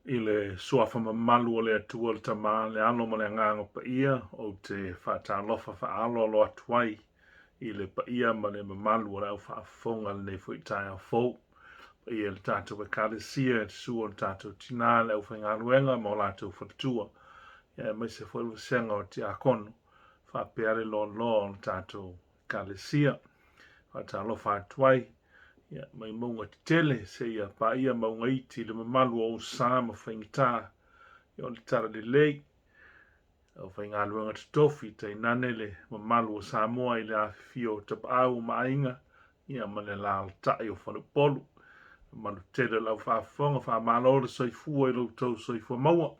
I le Suafa mamalu o le Atua le Tama, le Alo ma le Agaga Paia, ou te faatalofa faaaloalo atu ai i le paia ma le mamalu o le au faafofoga i lenei foi taeao fou. Paia i le tatou Ekalesia, i le susu o le tatou tina, le aufaigaluega ma o latou faletua, aemaise foi le vasega o tiakono, faapea le loaloa o le tatou Ekalesia. Faatalofa atu ai ia, mai mauga tetele seia paia mauga iti le mamalu o ou sa ma faigata ia, o le tala lelei aufaigaluega totofi, tainane le mamalu o Samoa i le afifio o Tapaau ma Aiga ia, ma le alaalatai o Faleupolu. Mamalu tele o le au faafofoga, faamalo le soifua i lo outou soifua maua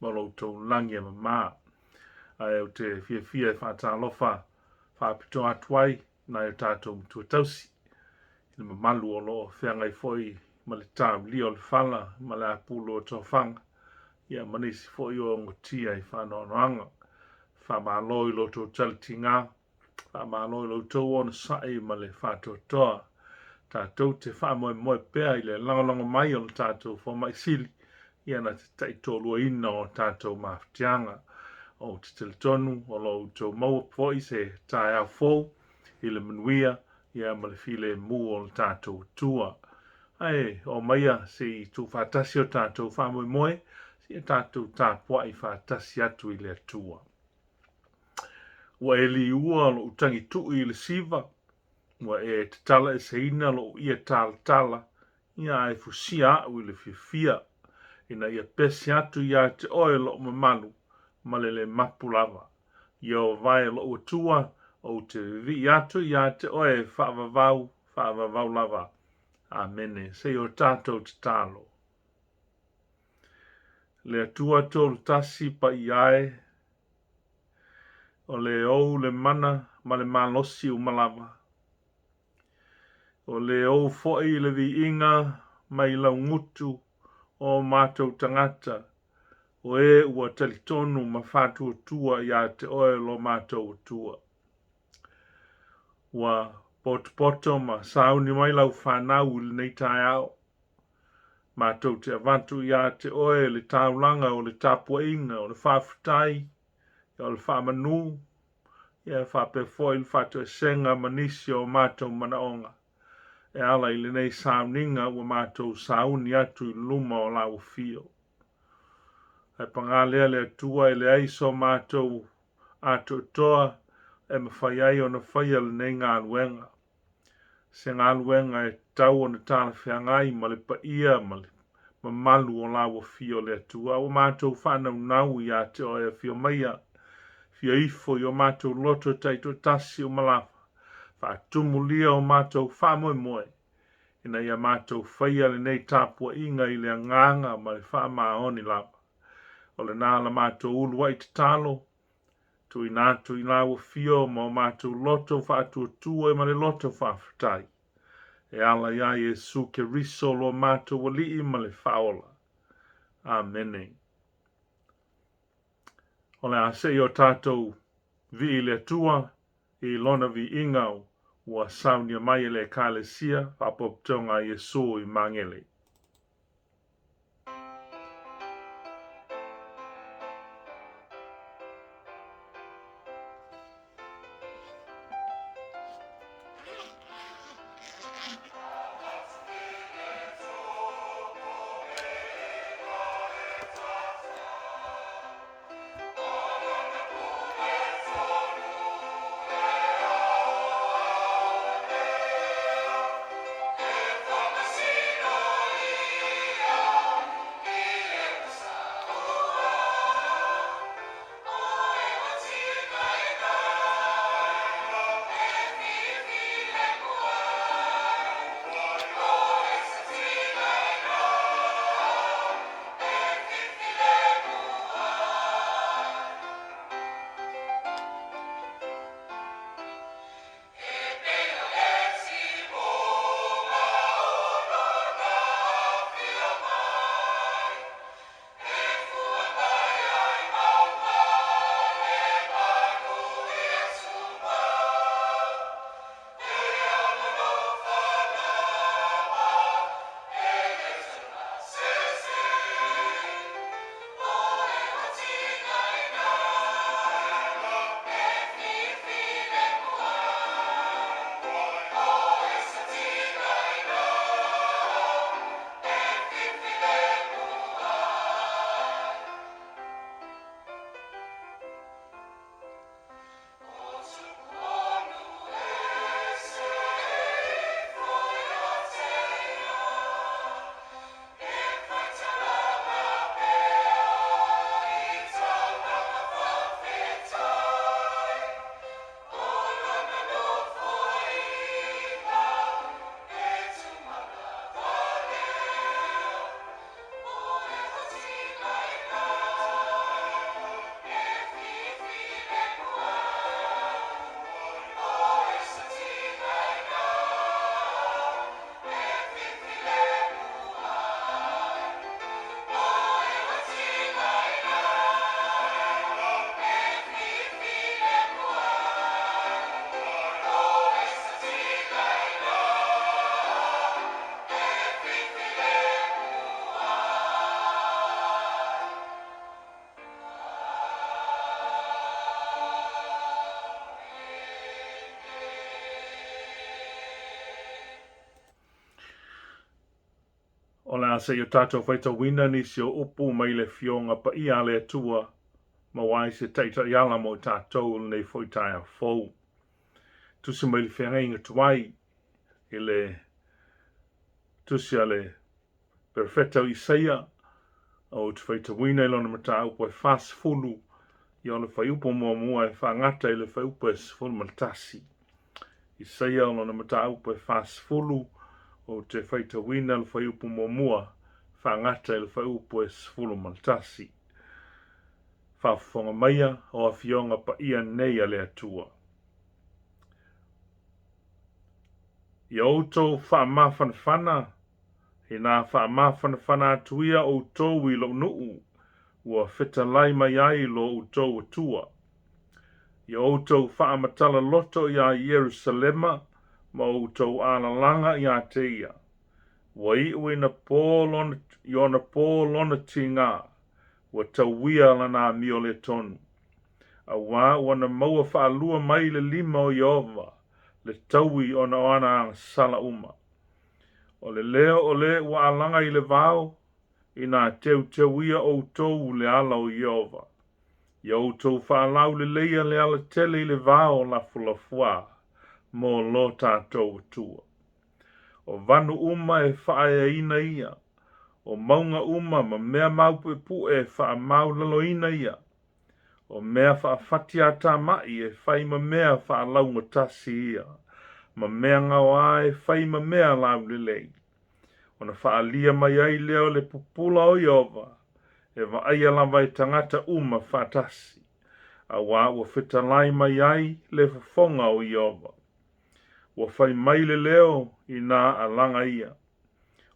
ma lo outou lagi e mama. Ae ou te fiafia e faatalofa faapitoa atu ai nai o tatou matua tausi i le mamalu o lo o feagai foi ma le taulia o le fala ma le apulu o tofaga ia, ma nisi foi o gotia i faanoanoaga. Faamalo i lo outou talitiga, faamalo i lo outou onosai ma le faatoatoa. Tatou te faamoemoe pea i le lagolago mai o le tatou fomai sili ia na te taitoaluaina o tatou mafatiaga. Ou te talitonu o lo outou maua foi se taeao fou i le manuia ia ma le filemu o le tatou Atua. Ae o maia se i tuufaatasi o tatou faamoemoe, se i tatou tapuai faatasi atu i le Atua. Ua e liua lou tagitu'i i le siva, ua e tatala eseina lou ie talatala, ia ae fusia au i le fiafia, ina ia pese atu ia te oe lou mamalu ma le lē mapu lava. Ieova e lou Atua, ou te vivii atu ia te oe faavavau, faavavau lava. Amene. Se i o tatou tatalo. Le Atua tolu tasi paia e, o le ou le mana ma le malosi uma lava. O le ou foi le viiga mai laugutu o matou tagata, o e ua talitonu ma faatuatua ia te oe lo matou Atua. Ua potopoto ma sauni mai lau fanau i lenei taeao. Matou te avatu ia te oe le taulaga o le tapuaiga, o le faafetai, o le faamanu, ia faapea foi le faatoesega ma nisi o matou manaoga e ala i lenei sauniga ua matou sauni atu i luma o lau afio. Ae paga lea le Atua e leai so matou atoatoa e mafai ai ona faia lenei galuega. Se galuega e tatau ona talafeagai ma le paia ma le mamalu o lau afio le Atua. Ua matou faanaunau ia te oe afio maia, fia ifo i o matou loto taitoatasi uma lava, faatumulia o matou faamoemoe, ina ia matou faia lenei tapuaiga i le agaga ma le faamaoni lava. O lena la matou uluai tatalo, tuuina atu i lau afio ma o matou loto faatuatua ma le loto faafetai, e ala iā Iesu Keriso lo matou Alii ma le Faaola. Amene. O le a se i o tatou vii le Atua i lona viiga ua saunia mai e le Ekalesia Faapotopotoga a Iesu i Magele. O le a se i o tatou faitauina nisi o upu mai le Afioga Paia a le Atua, maua ai se taitaiala mo i tatou i lenei foi taeao fou. Tusi mai le Feagaiga Tuai i le Tusi a le Perofeta o Isaia, ou te faitauina i lona mataupu e 40, ia o le fuaiupu muamua e faagata i le fuaiupu e 11. Isaia o lona mataupu e 40, ou te faitauina le fuaiupu muamua faagata i le fuaiupu e 11. Faafofoga maia o afioga paia nei a le Atua. Ia outou faamafanafana, inā faamafanafana atu ia outou i lou nuu, ua fetalai mai ai lo outou Atua. Ia outou faamatala loto iā Ierusalema ma outou alalaga iā te ia. Ua iu ina po lona, i ona pō lona tigā, ua tauia lana amio lē tonu. Auā ua na maua faalua mai le lima o Ieova le taui ona o ana agasala uma. O le leo o le ua alaga i le vao, inā teuteuia outou le ala o Ieova. Ia outou faalauleleia le alatele i le vao lafulafuā mo lo tatou Atua. O vanu uma e faaeaina ia, o mauga uma ma mea maupuepue e faamaulaloina ia, o mea faafatiatamai e fai ma mea faalaugatasi ia, ma mea gaoā e fai ma mea laulelei. Ona faaalia mai ai lea o le pupula o Ieova, e vaaia lava e tagata uma faatasi, auā ua fetalai mai ai le fofoga o Ieova. Ua fai mai le leo inā alaga ia.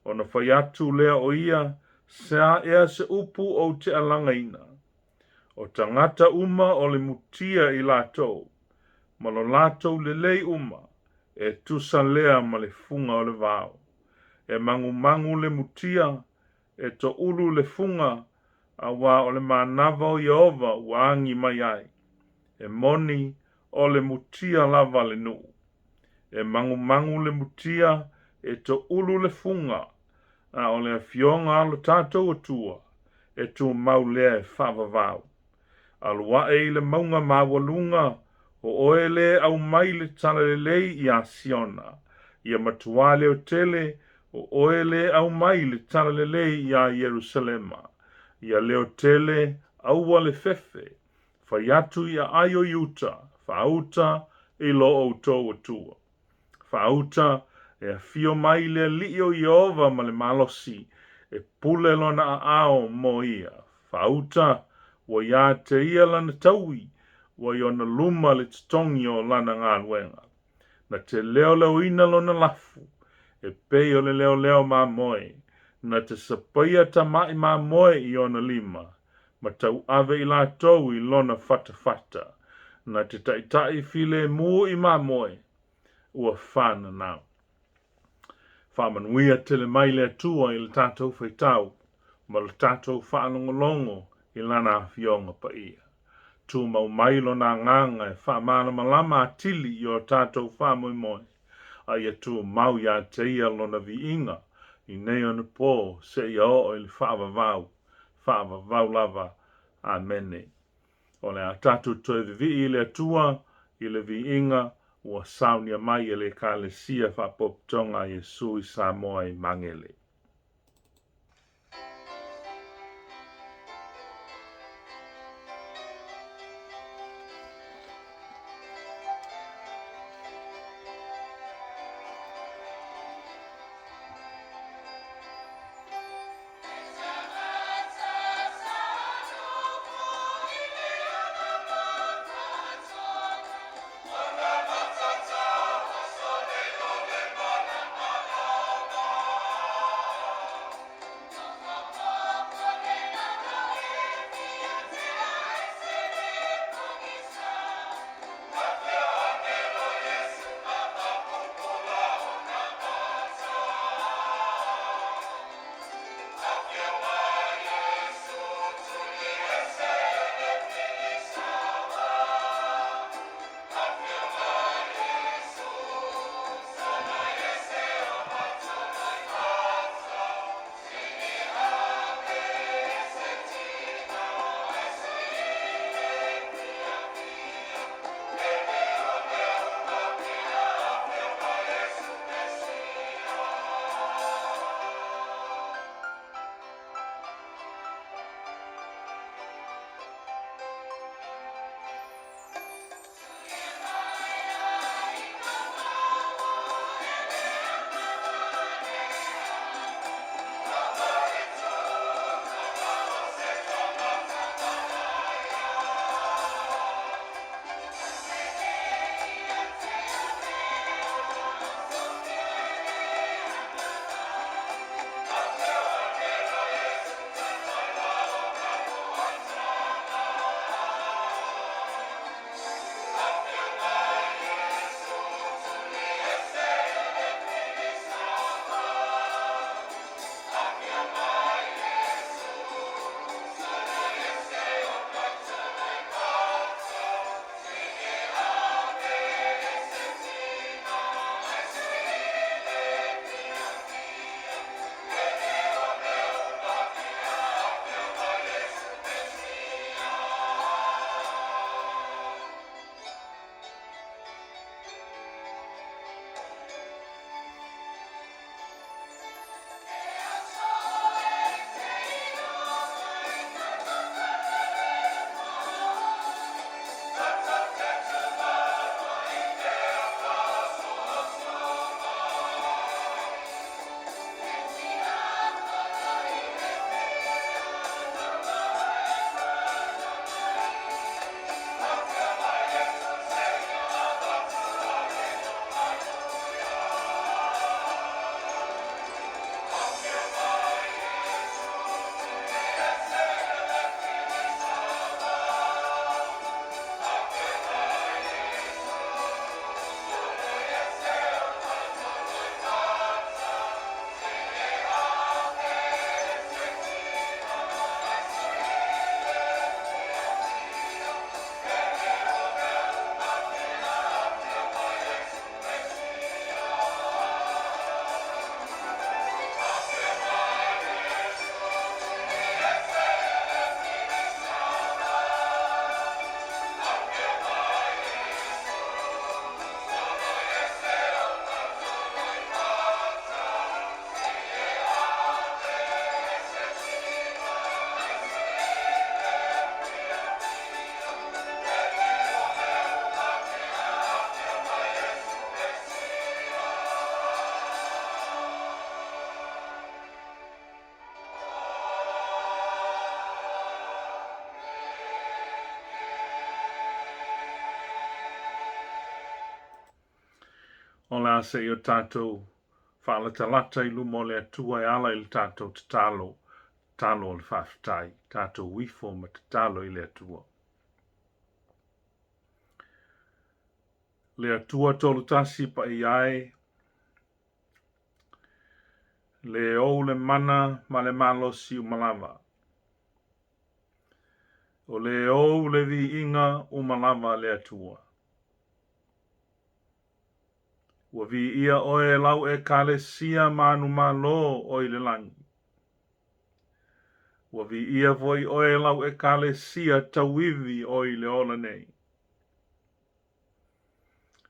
Ona fai atu lea o ia, Se a ea se upu ou te alagaina? O tagata uma o le mutia i latou, ma lo latou lelei uma, e tusa lea ma le fuga o le vao. E magumagu le mutia, e toulu le fuga, auā o le manava o Ieova ua agi mai ai. E moni, o le mutia lava le nuu. E magumagu le mutia, e toulu le fuga, a o le Afioga a lo tatou Atua, e tumau lea e faavavau. Alu ae i le mauga maualuga, o oe le aumai le talalelei iā Siona, ia matuā leotele, o oe le aumai le talalelei iā Ierusalema, ia leotele, aua le fefe, fai atu i aai o Iuta, faauta i lo outou Atua. Faauta, e afio mai le Alii o Ieova ma le malosi, e pule lona aao mo ia. Faauta, ua iā te ia lana taui, ua i ona luma le totogi o lana galuega. Na te leoleoina lona lafu, e pei o le leoleo mamoe, na te sapaia tamaʻi mamoe i ona lima, ma tauave i latou i lona fatafata, na te taʻitaʻi filemu i mamoe, ua fananau. Faamanuia tele mai le Atua i le tatou faitau ma le tatou faalogologo i Lana Afioga Paia. Tumau mai Lona Agaga e faamalamalama atili i o tatou faamoemoe, a ia tumau iā te Ia Lona viiga i nei ona pō seia oo i le faavavau, faavavau lava. Amene. O le a tatou toe vivii i le Atua i le viiga ua saunia mai e le Ekalesia Faapopotoga a Iesu i Samoa i Magele. O le a se i o tatou faalatalata i luma o le Atua e ala i le tatou tatalo, tatalo o le faafetai, tatou ifo ma tatalo i le Atua. Le Atua Tolutasi paia e, le ou le mana ma le malosi uma lava. O le ou le viiga uma lava le Atua. Ua viia oe e lau Ekalesia manumalo o i le lagi. Ua viia foi oe e lau Ekalesia tauivi o i le ola nei.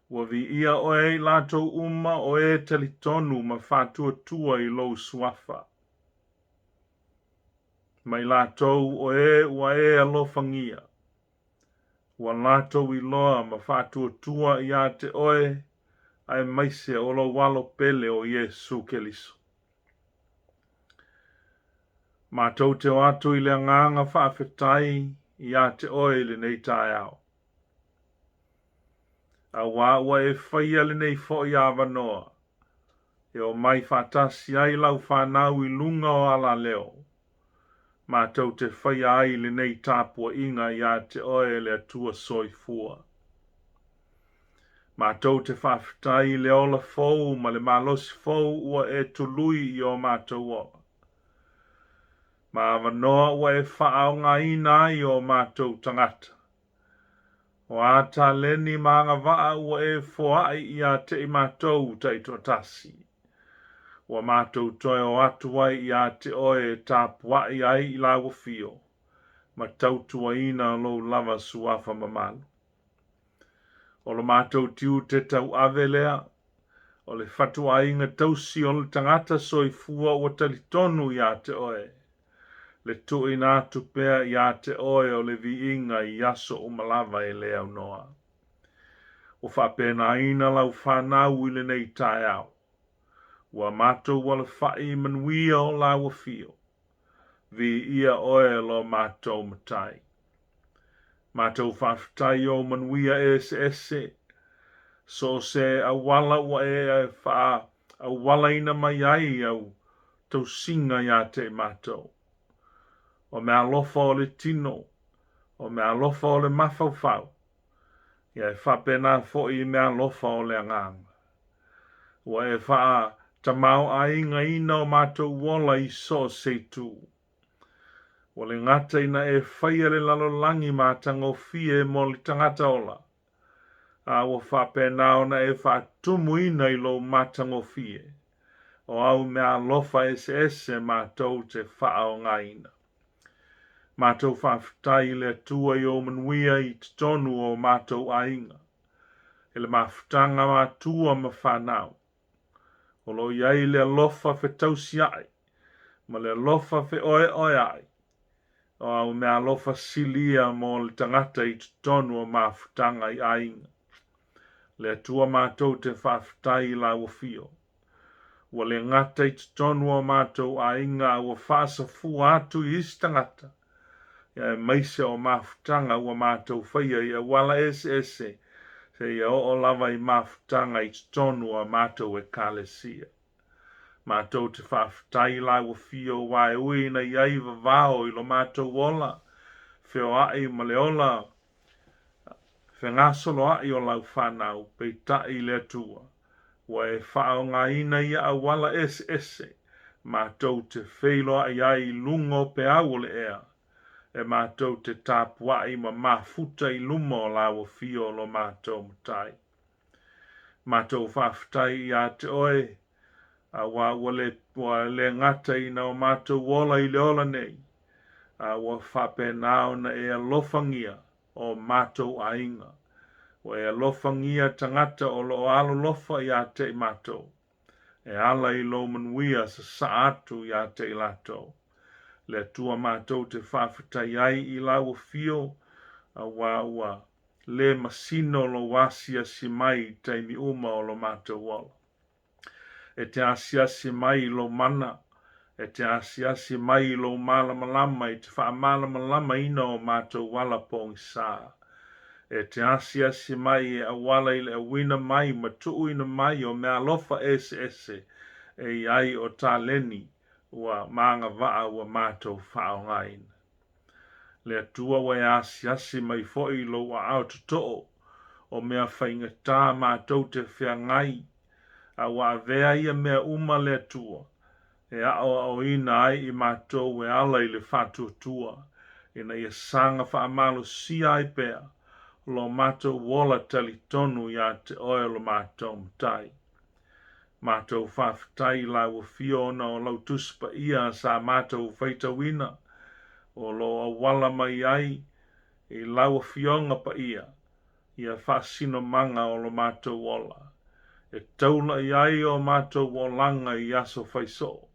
Ua viia oe e i latou uma o e talitonu ma faatuatua i lou suafa, ma i latou o e ua e alofagia, ua latou iloa ma faatuatua iā te oe aemaise o lou Alo pele o Iesu Keliso. Matou te o atu i le agaga faafetai iā te oe i lenei taeao. Auā ua e faia lenei foi avanoa e omai faatasi ai lau fanau i luga o alaleo, matou te faia ai lenei tapuaiga iā te oe le Atua Soifua. Matou te faafetai i le ola fou ma le malosi fou ua e tului i o matou ola, ma avanoa ua e faaaogaina ai o matou tagata. O a taleni ma agavaa ua e foai iā te i matou taitoatasi, ua matou toe o atu ai iā te oe e tapuai ai i lau afio ma tautuaina lou lava suafa mamalu. O lo matou tiute tauave lea, o le fatuaiga tausi o le tagata soifua ua talitonu iā te oe, le tuuina atu pea iā te oe o le viiga i aso uma lava e le aunoa. Ua faapenaina lau fanau i lenei taeao. Ua matou alafai i manuia o lau afio. Viia oe lo matou Matai. Matou faafetai i ou manuia eseese, so o se auala ua e faaaualaina mai ai au tausiga iā te i matou. O meaalofa o le tino, o meaalofa o le mafaufau, ia e faapena foi i meaalofa o le agaga. Ua e faatamaoaigaina o matou ola i so o se itu. Ua le gata ina e faia le lalolagi matagofie mo le tagata ola, a ua faapena ona e faatumuina i lou matagofie o au meaalofa eseese matou te faaaogaina. Matou faafetai i le Atua i ou manuia i totonu o matou aiga, i le mafutaga matua ma fanau. O lo o i ai le alofa fetausia'i ma le alofa feoeoea'i, o au meaalofa sili ia mo le tagata i totonu o mafutaga i aiga. Le Atua matou te faafetai i lau afio. Ua le gata i totonu o matou aiga a ua faasafua atu i isi tagata, aemaise o mafutaga ua matou faia i auala eseese seia oo lava i mafutaga i totonu o a matou Ekalesia. Matou te faafetai i lau afio aua e ui ina i ai vavao i lo matou ola feoai ma le ola fegasoloai o lau fanau, peitai i le Atua, ua e faaaogaina ia auala eseese matou te feiloai ai i luga o peau o le ea, e matou te tapuai ma mafuta i luma o lau afio lo matou Matai. Matou faafetai iā te oe, auā ua le, ua le gata ina o matou ola i le ola nei, a ua faapena ona e alofagia o matou aiga. Ua e alofagia tagata o lo o alolofa iā te i matou, e ala i lou manuia sasaa atu iā te i latou. Le Atua matou te faafetai ai i lau afio, auā ua le masino lou asiasi mai i taimi uma o lo matou ola. E te asiasi mai i lou mana, e te asiasi mai i lou malamalama i te faamalamalamaina o matou ala pogisa. E te asiasi mai e auala i le auina mai ma tuuina mai o meaalofa eseese e i ai o taleni ua ma agavaa ua matou faaaogaina. Le Atua ua e asiasi mai foi i lou aao totoo o mea faigata matou te feagai, a ua avea ia mea uma le Atua e aoaoina ai i matou e ala i le faatuatua, ina ia saga faamalosia ai pea lo matou ola talitonu iā te Oe lo matou Matai. Matou faafetai i lau Afio ona o lau Tusi Paia sa matou faitauina, o lo o auala mai ai i lau Afioga Paia ia faasinomaga o lo matou ola, e taula i ai o matou olaga i aso fai soo.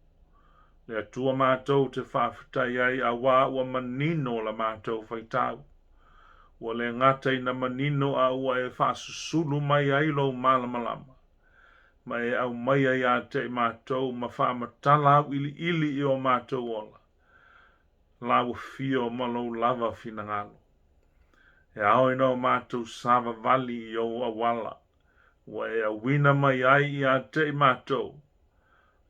Le Atua matou te faafetai ai auā ua manino la matou faitau. Ua le gata ina manino a ua e faasusulu mai ai lou malamalama, ma e aumaia iā te i matou ma faamatala auiliili i o matou ola, lau afio ma lou lava finagalo. E ao ina o matou savavali i ou auala, ua e auina mai ai iā te i matou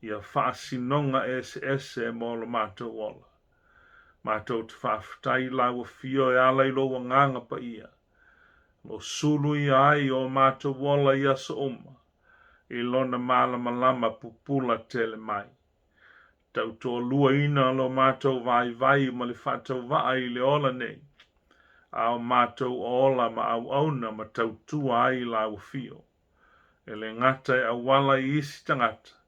ia faasinoga eseese mo lo matou ola. Matou te faafetai i lau afio e ala i lou Agaga Paia, o lo o suluia ai o matou ola i aso uma, i lona malamalama pupula tele mai. Tautoaluaina lo matou vaivai ma le faatauvaa i le ola nei, a o matou ola ma auauna ma tautua ai i lau afio. E le gata e auala i isi tagata,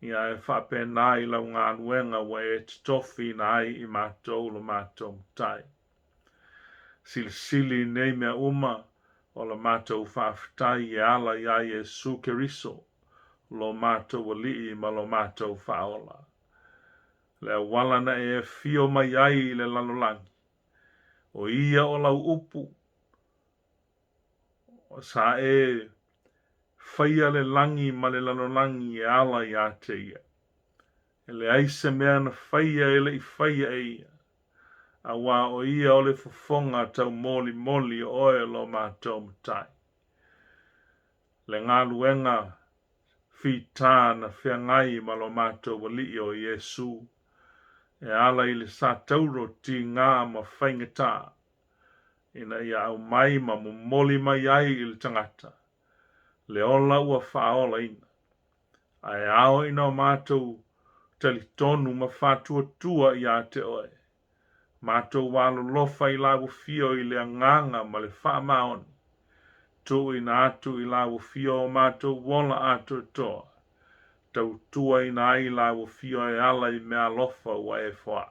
ia ae faapena i lau galuega ua e totofiina ai i matou lo matou Matai. Silisili i nei mea uma, o la matou faafetai e ala iā Iesu Keriso, lo matou Alii ma lo matou Faaola. Le auala na e afio mai ai i le lalolagi, o ia o lau upu, sa e faia le lagi ma le lalolagi e ala iā te ia. E leai se mea na faia e le i faia e ia, auā o ia o le fofoga taumolimoli o oe lo matou Matai. Le galuega fitā na feagai ma lo matou Alii o Iesu, e ala i le satauro tigā ma faigata, ina ia aumai ma momoli mai ai i le tagata le ola ua faaolaina, ae ao ina o matou talitonu ma faatuatua iā te Oe, matou alolofa i lau Afio i le agaga ma le faamaoni, tuuina atu i lau Afio o matou ola atoatoa, tautuaina ai lau Afio e ala i meaalofa ua e foai.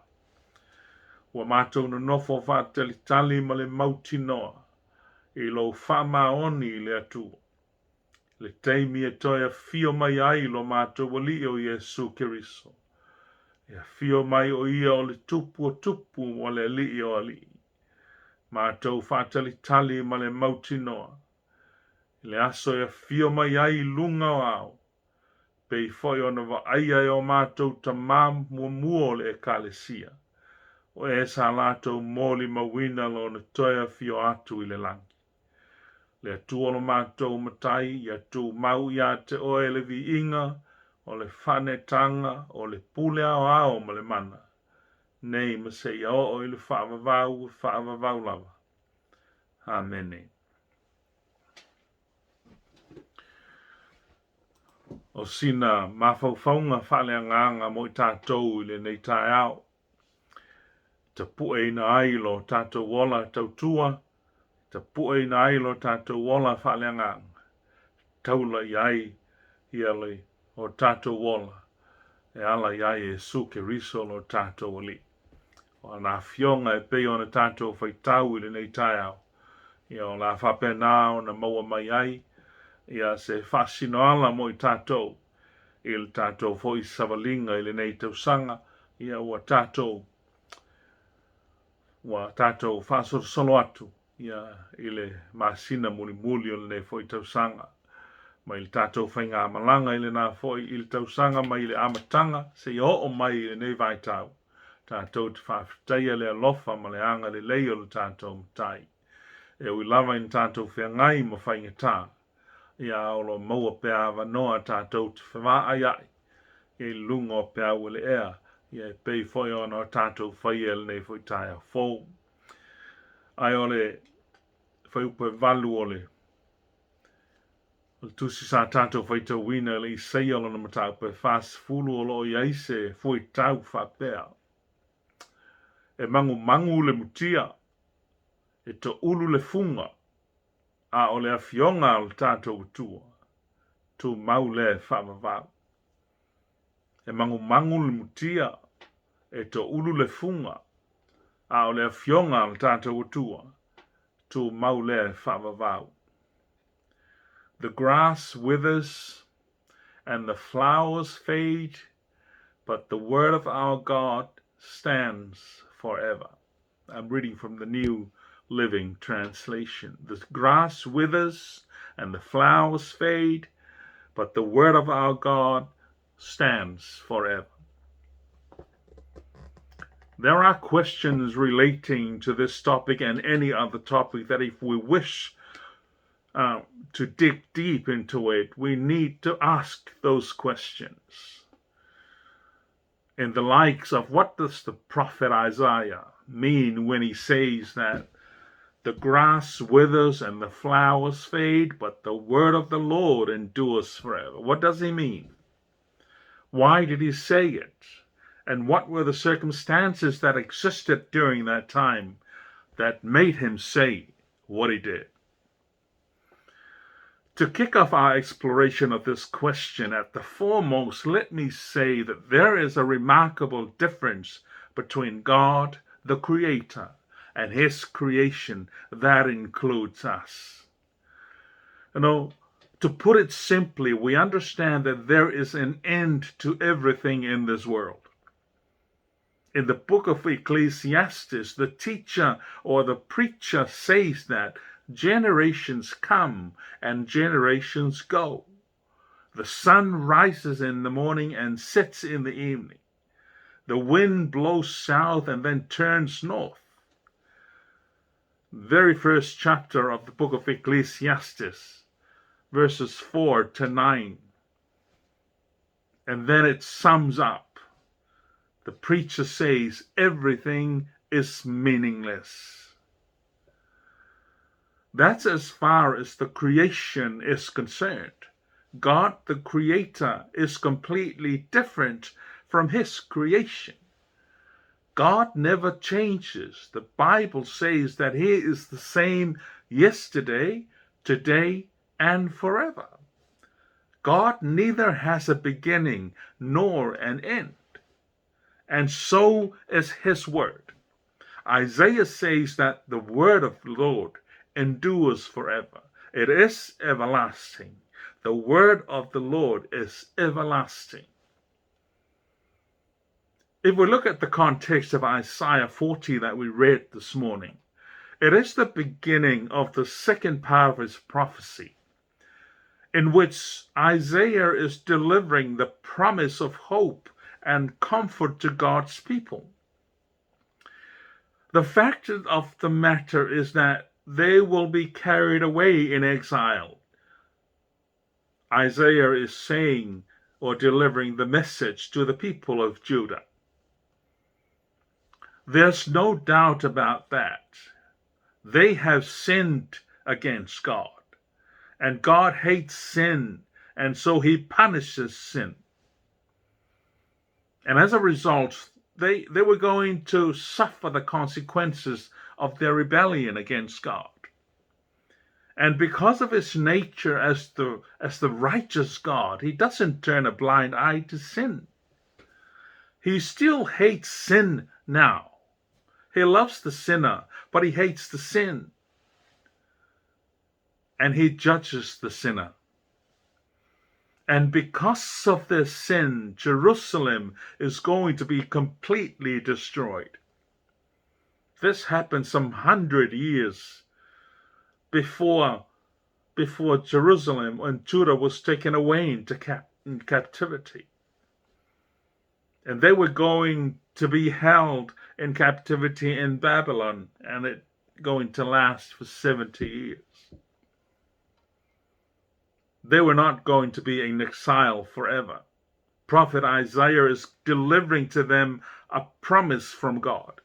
Ua matou nonofo faatalitali ma le mautinoa i lou faamaoni i le Atua, le taimi e toe afio mai ai lo matou Alii o Iesu Keriso. E afio mai o ia o le Tupu o tupu ma le Alii o alii. Matou faatalitali ma le mautinoa i le aso e afio mai ai i luga o ao, pei foi ona vaaia e o matou tamā muamua o le Ekalesia, o e sa latou molimauina lona toe afio atu i le lagi. Le Atua lo matou Matai, ia tumau iā te Oe le viiga, o le faaneetaga, o le pule aoao ma le mana, nei ma seia oo i le faavavau e faavavau lava. Amene. O sina mafaufauga faaleagaga mo i tatou i lenei taeao, tapueina ai lo tatou ola tautua, tapueina ai lo tatou ola faaleagaga, taula i ai ia le o tatou ola e ala iā Iesu Keriso lo tatou Alii. O ana afioga e pei ona tatou faitau i lenei taeao, ia o le a faapena ona maua mai ai ia se faasinoala mo i tatou i le tatou foi savaliga i lenei tausaga, ia ua tatou ua tatou faasolosolo atu ia i le masina mulimuli o lenei foi tausaga. Mai le tatou faigamalaga i lena foi i le tausaga mai le amataga seia oo mai i lenei vaitau, tatou te faafetaia le alofa ma le agalelei o le tatou Matai. E ui lava ina tatou feagai ma faigata, ia a o lo o maua pea avanoa tatou te fevaaia'i i luga o peau i le ea, ia e pei foi ona o tatou faia i lenei foi taeao fou. Ae o le fuaiupu e 8 o le O le tusi sa tatou faitauina i le Isaia lona mataupu e 40 o lo o i ai se fuaitau faapea, E magumagu le mutia, e toulu le fuga, a o le afioga a le tatou Atua, tumau lea e faavavau. E magumagu le mutia, e toulu le fuga, a o le afioga a le tatou Atua, tumau lea e faavavau. The grass withers and the flowers fade, but the word of our God stands forever. I'm reading from the New Living Translation. The grass withers and the flowers fade, but the word of our God stands forever. There are questions relating to this topic and any other topic that if we wish uh, to dig deep into it, we need to ask those questions. In the likes of what does the prophet Isaiah mean when he says that the grass withers and the flowers fade, but the word of the Lord endures forever? What does he mean? Why did he say it? And what were the circumstances that existed during that time that made him say what he did? To kick off our exploration of this question, at the foremost, let me say that there is a remarkable difference between God, the Creator, and His creation that includes us. You know, to put it simply, we understand that there is an end to everything in this world. In the book of Ecclesiastes, the teacher or the preacher says that generations come and generations go. The sun rises in the morning and sets in the evening. The wind blows south and then turns north. Very first chapter of the book of Ecclesiastes, verses 4 to 9. And then it sums up. The preacher says everything is meaningless. That's as far as the creation is concerned. God, the creator, is completely different from his creation. God never changes. The Bible says that he is the same yesterday, today, and forever. God neither has a beginning nor an end. And so is his word. Isaiah says that the word of the Lord endures forever. It is everlasting. The word of the Lord is everlasting. If we look at the context of Isaiah 40 that we read this morning, it is the beginning of the second part of his prophecy, in which Isaiah is delivering the promise of hope and comfort to God's people. The fact of the matter is that they will be carried away in exile. Isaiah is saying or delivering the message to the people of Judah. There's no doubt about that. They have sinned against God, and God hates sin, and so he punishes sin. And as a result, they, they were going to suffer the consequences of their rebellion against God. And because of his nature as the, as the righteous God, he doesn't turn a blind eye to sin. He still hates sin now. He loves the sinner, but he hates the sin. And he judges the sinner. And because of their sin, Jerusalem is going to be completely destroyed. This happened some hundred years before, before Jerusalem and Judah was taken away into cap, in captivity. And they were going to be held in captivity in Babylon, and it going to last for 70 years. They were not going to be in exile forever. Prophet Isaiah is delivering to them a promise from God.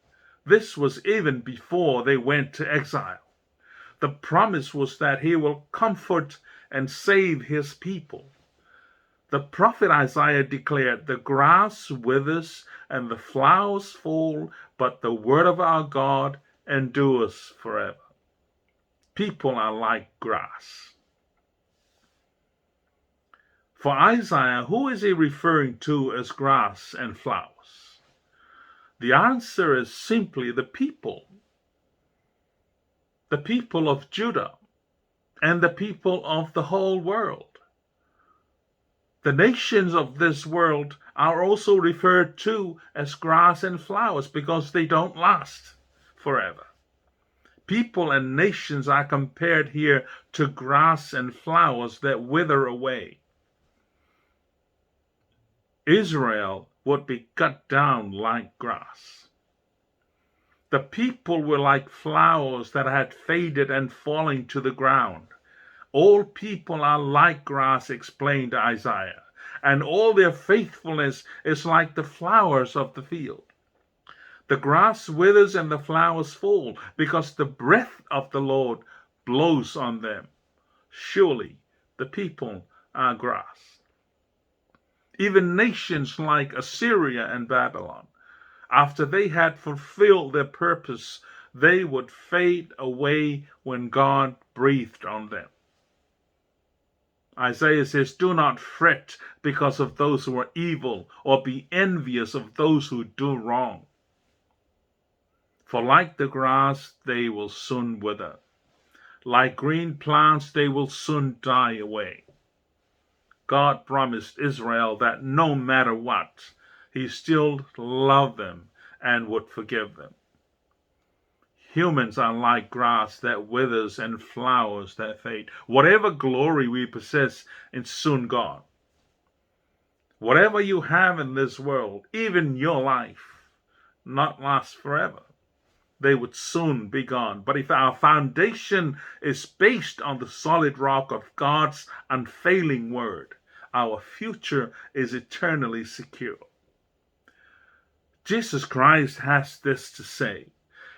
This was even before they went to exile. The promise was that he will comfort and save his people. The prophet Isaiah declared, The grass withers and the flowers fall, but the word of our God endures forever. People are like grass. For Isaiah, who is he referring to as grass and flowers? The answer is simply the people. The people of Judah and the people of the whole world. The nations of this world are also referred to as grass and flowers because they don't last forever. People and nations are compared here to grass and flowers that wither away. Israel would be cut down like grass. The people were like flowers that had faded and fallen to the ground. All people are like grass, explained Isaiah, and all their faithfulness is like the flowers of the field. The grass withers and the flowers fall, because the breath of the Lord blows on them. Surely the people are grass. Even nations like Assyria and Babylon, after they had fulfilled their purpose, they would fade away when God breathed on them. Isaiah says, Do not fret because of those who are evil, or be envious of those who do wrong. For like the grass, they will soon wither. Like green plants, they will soon die away. God promised Israel that no matter what, he still loved them and would forgive them. Humans are like grass that withers and flowers that fade. Whatever glory we possess is soon gone. Whatever you have in this world, even your life, not last forever. They would soon be gone. But if our foundation is based on the solid rock of God's unfailing word, our future is eternally secure. Jesus Christ has this to say.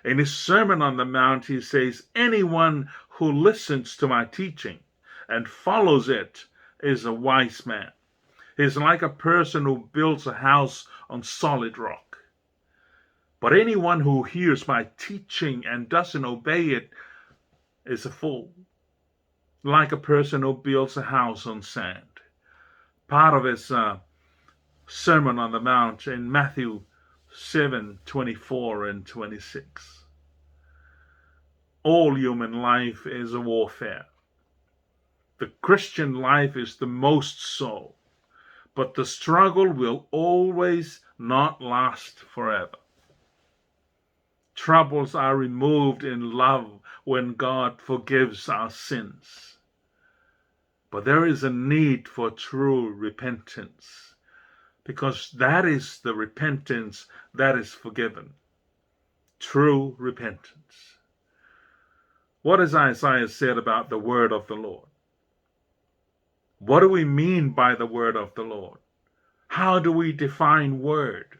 In his Sermon on the Mount, he says, Anyone who listens to my teaching and follows it is a wise man. He is like a person who builds a house on solid rock. But anyone who hears my teaching and doesn't obey it is a fool, like a person who builds a house on sand. Part of his Sermon on the Mount in Matthew 7:24 and 26. All human life is a warfare. The Christian life is the most so, but the struggle will always not last forever. Troubles are removed in love when God forgives our sins. But there is a need for true repentance, because that is the repentance that is forgiven. True repentance. What has Isaiah said about the word of the Lord? What do we mean by the word of the Lord? How do we define word?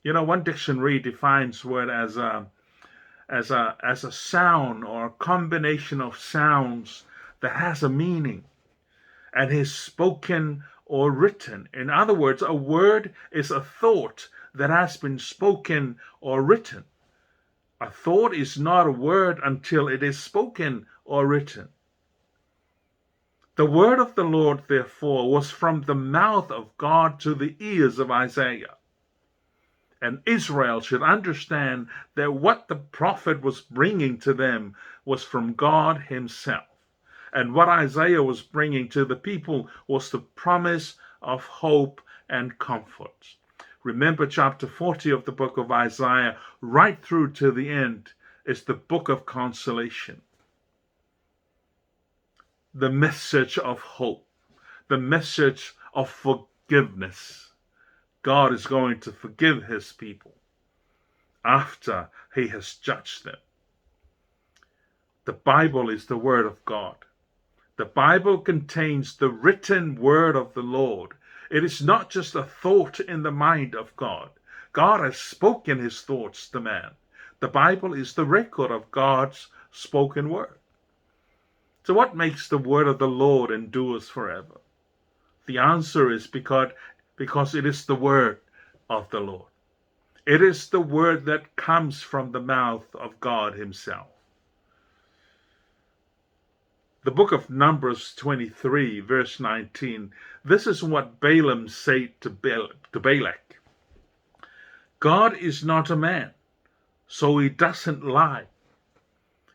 One dictionary defines word as a sound or a combination of sounds that has a meaning and is spoken or written. In other words, a word is a thought that has been spoken or written. A thought is not a word until it is spoken or written. The word of the Lord, therefore, was from the mouth of God to the ears of Isaiah. And Israel should understand that what the prophet was bringing to them was from God himself. And what Isaiah was bringing to the people was the promise of hope and comfort. Remember, chapter 40 of the book of Isaiah, right through to the end, is the book of consolation. The message of hope, the message of forgiveness. God is going to forgive his people after he has judged them. The Bible is the Word of God. The Bible contains the written word of the Lord. It is not just a thought in the mind of God. God has spoken his thoughts to man. The Bible is the record of God's spoken word. So what makes the word of the Lord endures forever? The answer is because, because it is the word of the Lord. It is the word that comes from the mouth of God himself. The book of Numbers 23, verse 19, this is what Balaam said to, to Balak God is not a man, so he doesn't lie.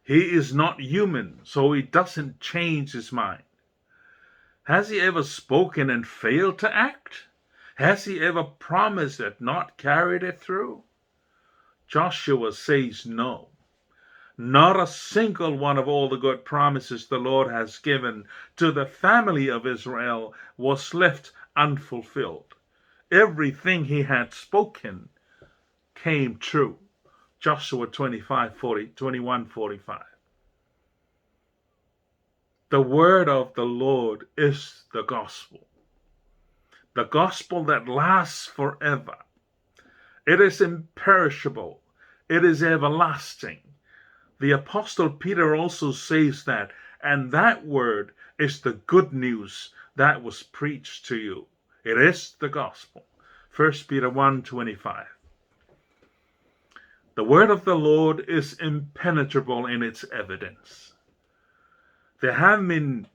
He is not human, so he doesn't change his mind. Has he ever spoken and failed to act? Has he ever promised and not carried it through? Joshua says no. Not a single one of all the good promises the Lord has given to the family of Israel was left unfulfilled. Everything he had spoken came true. Joshua 25, 40, 21, 45. The word of the Lord is the gospel. The gospel that lasts forever. It is imperishable. It is everlasting. The Apostle Peter also says that, and that word is the good news that was preached to you. It is the gospel. 1 Peter 1:25. The word of the Lord is impenetrable in its evidence. There have been,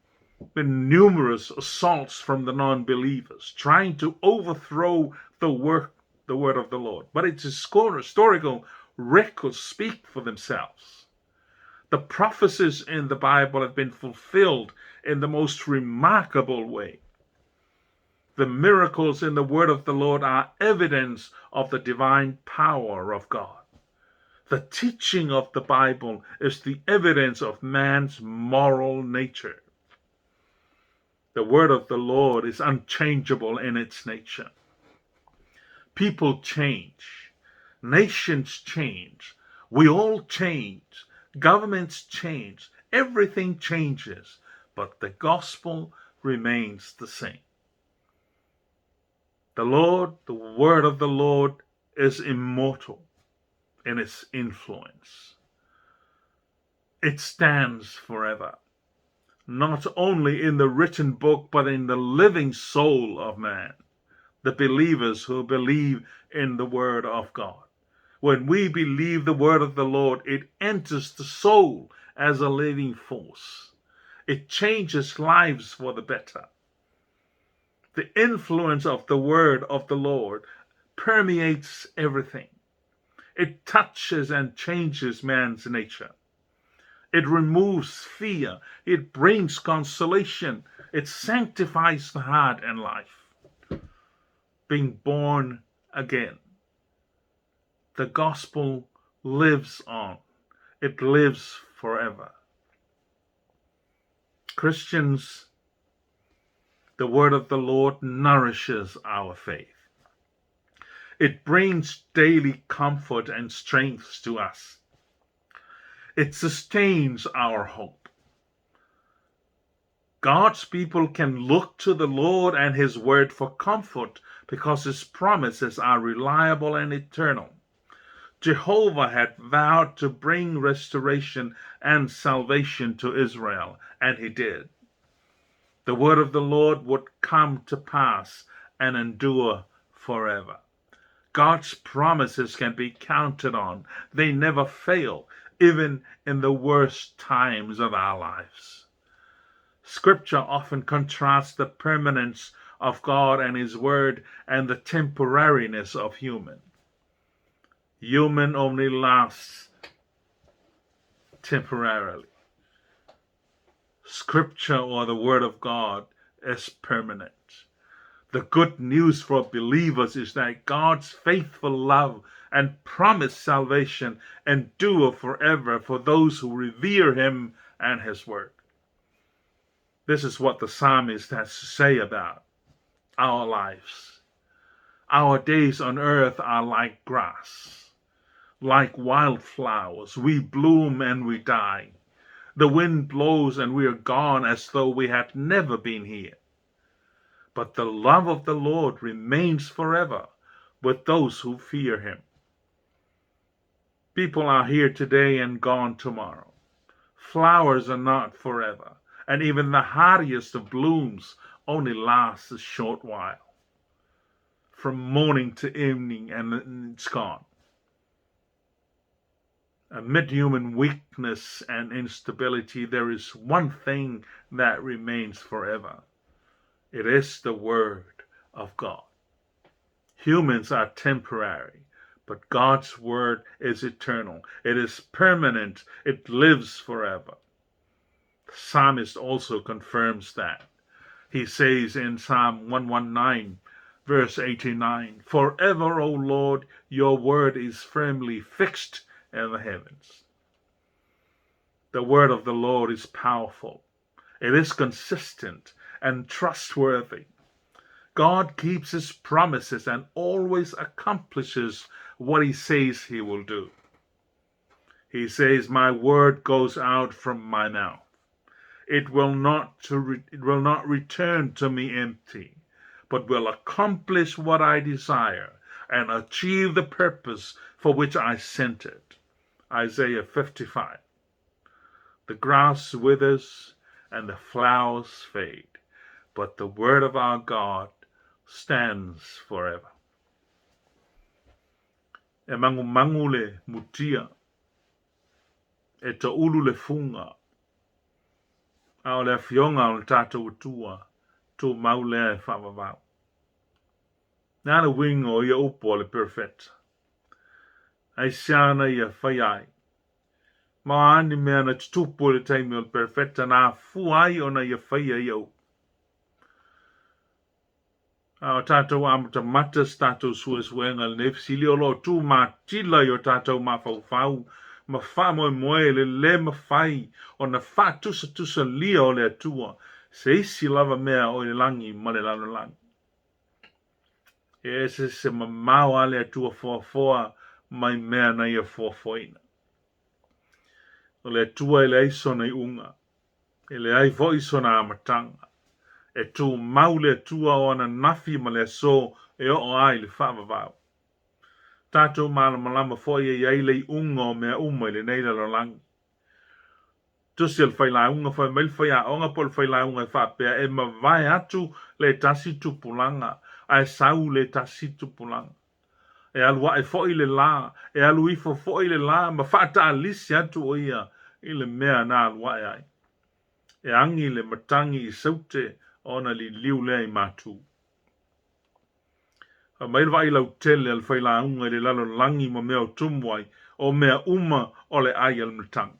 been numerous assaults from the non-believers trying to overthrow the work, the word of the Lord. But its historical records speak for themselves. The prophecies in the Bible have been fulfilled in the most remarkable way. The miracles in the word of the Lord are evidence of the divine power of God. The teaching of the Bible is the evidence of man's moral nature. The word of the Lord is unchangeable in its nature. People change. Nations change. We all change. Governments change. Everything changes. But the gospel remains the same. The Lord, the word of the Lord is immortal in its influence. It stands forever, not only in the written book, but in the living soul of man, the believers who believe in the word of God. When we believe the word of the Lord, it enters the soul as a living force. It changes lives for the better. The influence of the word of the Lord permeates everything. It touches and changes man's nature. It removes fear. It brings consolation. It sanctifies the heart and life. Being born again. The gospel lives on. It lives forever. Christians, the word of the Lord nourishes our faith. It brings daily comfort and strength to us. It sustains our hope. God's people can look to the Lord and His word for comfort because His promises are reliable and eternal. Jehovah had vowed to bring restoration and salvation to Israel, and he did. The word of the Lord would come to pass and endure forever. God's promises can be counted on. They never fail, even in the worst times of our lives. Scripture often contrasts the permanence of God and His Word and the temporariness of human. Human only lasts temporarily. Scripture or the Word of God is permanent. The good news for believers is that God's faithful love and promised salvation endure forever for those who revere Him and His Word. This is what the psalmist has to say about our lives. Our days on earth are like grass, like wildflowers. We bloom and we die. The wind blows and we are gone as though we had never been here. But the love of the Lord remains forever with those who fear him. People are here today and gone tomorrow. Flowers are not forever, and even the hardiest of blooms only lasts a short while. From morning to evening, and it's gone. Amid human weakness and instability, there is one thing that remains forever. It is the Word of God. Humans are temporary, but God's Word is eternal. It is permanent. It lives forever. The psalmist also confirms that. He says in Psalm 119, verse 89, Forever, O Lord, your word is firmly fixed in the heavens. The word of the Lord is powerful. It is consistent and trustworthy. God keeps his promises and always accomplishes what he says he will do. He says, My word goes out from my mouth. It will not to re- it will not return to me empty, but will accomplish what I desire and achieve the purpose for which I sent it. Isaiah 55. The grass withers and the flowers fade, but the word of our God stands forever. E mangumangu le mutia, e taulu le fuga, a o le afioga o le tatou Atua, tumau lea e faavavau. Le a le uiga o ia upu a le perofeta? Aisea na ia faia ai? Ma o a ni mea na tutupu i le taimi o le perofeta na afua ai ona ia faia ia upu? A o tatou amatamata se tatou suesuega i lenei fesili o lo o tu matila i o tatou mafaufau ma faamoemoe le lē mafai ona faatusatusalia o le Atua se isi lava mea o i le lagi ma le lalolagi. E eseese mamao a le Atua foafoa mai mea na ia foafoaina. O le Atua e leai sona iuga, e leai foi sona amataga. E tumau le Atua o ananafi ma le aso e oo ai le faavavau. Tatou malamalama foi e i ai le iuga o mea uma i lenei lalolagi. Tusi a le failauga, fai mai le faiaoga po o le failauga e faapea, e mavae atu le tasi tupulaga, ae sau le tasi tupulaga. E alu ae foi le lā, e alu ifo foi le lā, ma faataalisi atu o ia i le mea na alu ae ai. E agi le matagi i Saute ona liliu lea i Matu. Fai mai le vaai lautele a le failauga i le lalolagi ma mea o tumu ai, o mea uma o le ai a le matagi.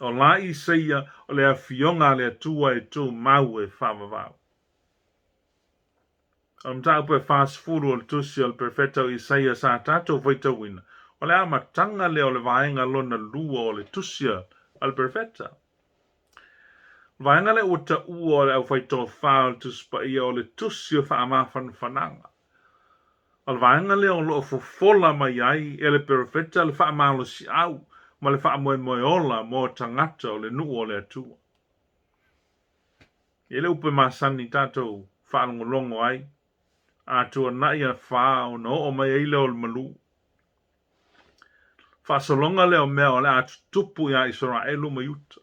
O la Isaia o le afioga a le Atua e tumau e faavavau. O le mataupu e 40 o le tusi o le perofeta o Isaia sa tatou faitauina, o le amataga lea o le vaega lona lua o le tusi a le perofeta. O le vaega lea ua taua o le aufaitofa o le Tusi Paia o le tusi o faamafanafanaga. O le vaega lea o lo o fofola mai ai e le perofeta le faamalosiau ma le faamoemoe ola mo tagata o le nuu o le Atua. E le upu e masani tatou faalogologo ai, a tuanai afa ona oo mai ai lea o le malū. Faasologa lea o mea o le a tutupu iā Isaraelu ma Iuta.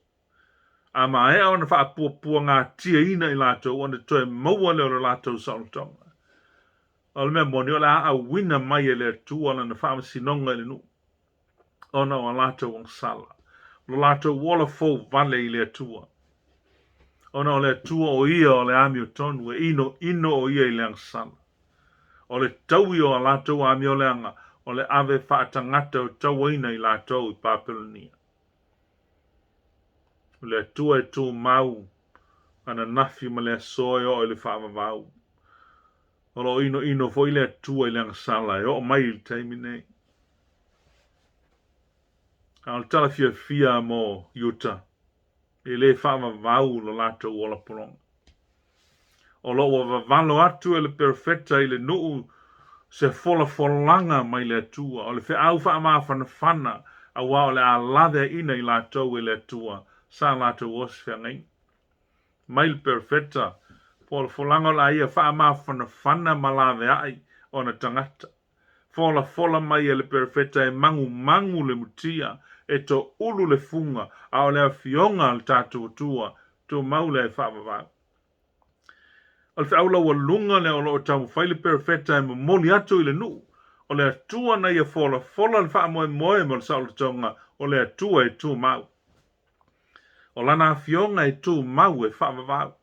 A maea ona faapuapuagatiaina i latou ona toe maua lea o le latou saolotoga. O le mea moni, o le a auina mai e le Atua lana faamasinoga i le nuu, ona o a latou agasala, lo latou ola fou vale i le Atua. Ona o le Atua o ia o le amiotonu, e inoino o ia i le agasala. O le taui o a latou amioleaga, o le ave faatagata o tauaina i latou i Papelonia. O le Atua e tumau ananafi ma le aso e oo i le faavavau. O lo o inoino foi le Atua i le agasala e oo mai i le taimi nei. A o le tala fiafia mo Iuta, e lē faavavau lo latou ola pologa. O lo o ua vavalo atu e le perofeta i le nuu se folafolaga mai le Atua, o le feau faamafanafana, auā o le a laveaiina i latou e le Atua. Sa latou o se feagaiga. Mai le Perofeta, folafolaga o le a ia faamafanafana ma laveai ona tagata. Folafola mai e le Perofeta e magumagu le mutia, e toulu le fuga, a o le afioga a le tatou Atua, tumau lea e faavavau. O le feau laualuga lea o lo o taumafai le Perofeta e momoli atu i le nuu, o le Atua na ia folafola le faamoemoe ma le saolotoga, o le Atua e tumau. O lana afioga e tumau e faavavau.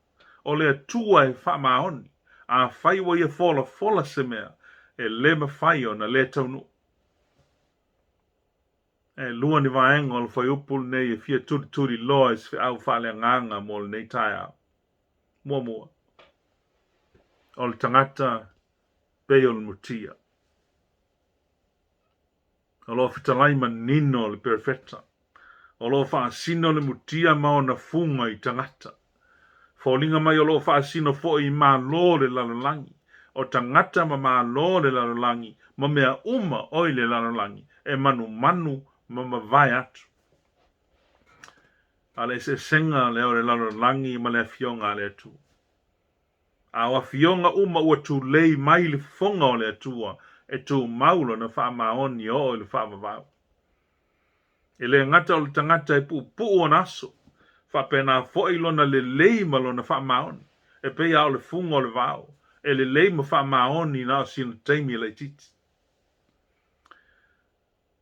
O le Atua e faamaoni. Afai ua ia folafola se mea, e le mafai ona le taunuu. E lua ni vaega o le fuaiupu lenei e fia tulituliloa i se feau faaleagaga mo lenei taeao. Muamua, o le tagata pei o le mutia. O lo o fetalai manino le Perofeta. O lo o faasino le mutia ma ona fuga i tagata. Foliga mai o lo o faasino foi i malo o le lalolagi, o tagata ma malo o le lalolagi ma mea uma o i le lalolagi e manumanu ma mavae atu. A o le eseesega lea o le lalolagi ma le Afioga a le Atua. A o afioga uma ua tulei mai i le fofoga o le Atua e tumau lona faamaoni e oo i le faavavau. E le gata o le tagata e puupuu ona aso, faapena foi lona lelei ma lona faamaoni, e pei lava o le fuga o le vao, e lelei ma faamaoni na o sina taimi laitiiti.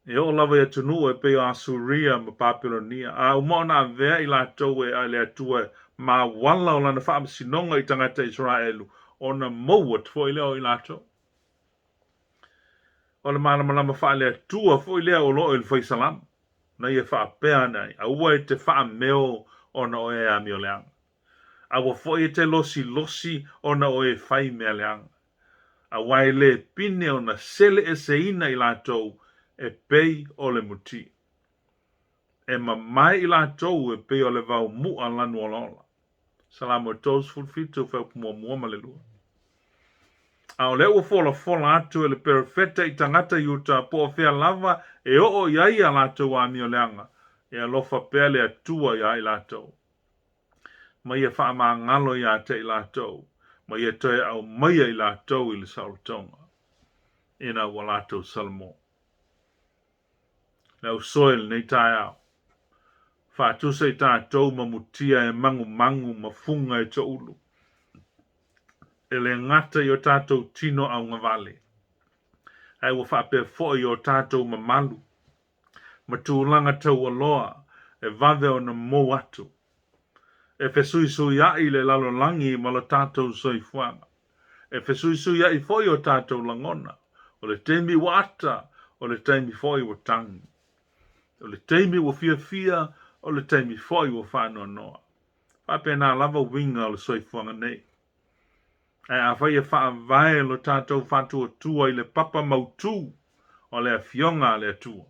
E oo lava i atunuu e pei o Asuria ma Papelonia, a uma ona avea i latou e le Atua ma auala o lana faamasinoga i tagata Isaraelu, ona mou atu foi lea o i latou. O le malamalama faale-Atua foi lea o lo o i le Fai Salamo, na ia faapea ane ai, Aua e te faameo ona o e amioleaga. Aua foi e te losilosi ona o e fai mea leaga. Aua e le pine ona sele eseina i latou e pei o le muti. E mamae i latou e pei o le vao mu'a lanu olaola. Salamo 37, fuaiupu muamua ma le lua. A o lea ua folafola atu e le Perofeta i tagata Iuta po o fea lava e oo i ai a latou amioleaga, e alofa pea le Atua iā i latou. Ma ia faamagalo ia te i latou, ma ia toe aumaia i latou i le saolotoga, ina ua latou salamo. Le ausoe i lenei taeao, faatusa i tatou ma mutia e magumagu ma fuga e toulu. E le gata i o tatou tino augavale, ae ua faapea foi i o tatou mamalu ma tulaga taualoa e vave ona mou atu. E fesuisuiaʻi le lalolagi ma lo tatou soifuaga. E fesuisuiaʻi foi o tatou lagona. O le taimi ua ata, o le taimi foi ua tagi. O le taimi ua fiafia, o le taimi foi ua faanoanoa. Faapena lava uiga o le soifuaga nei. Ae afai e faavae lo tatou faatuatua i le papa mautū o le Afioga a le Atua,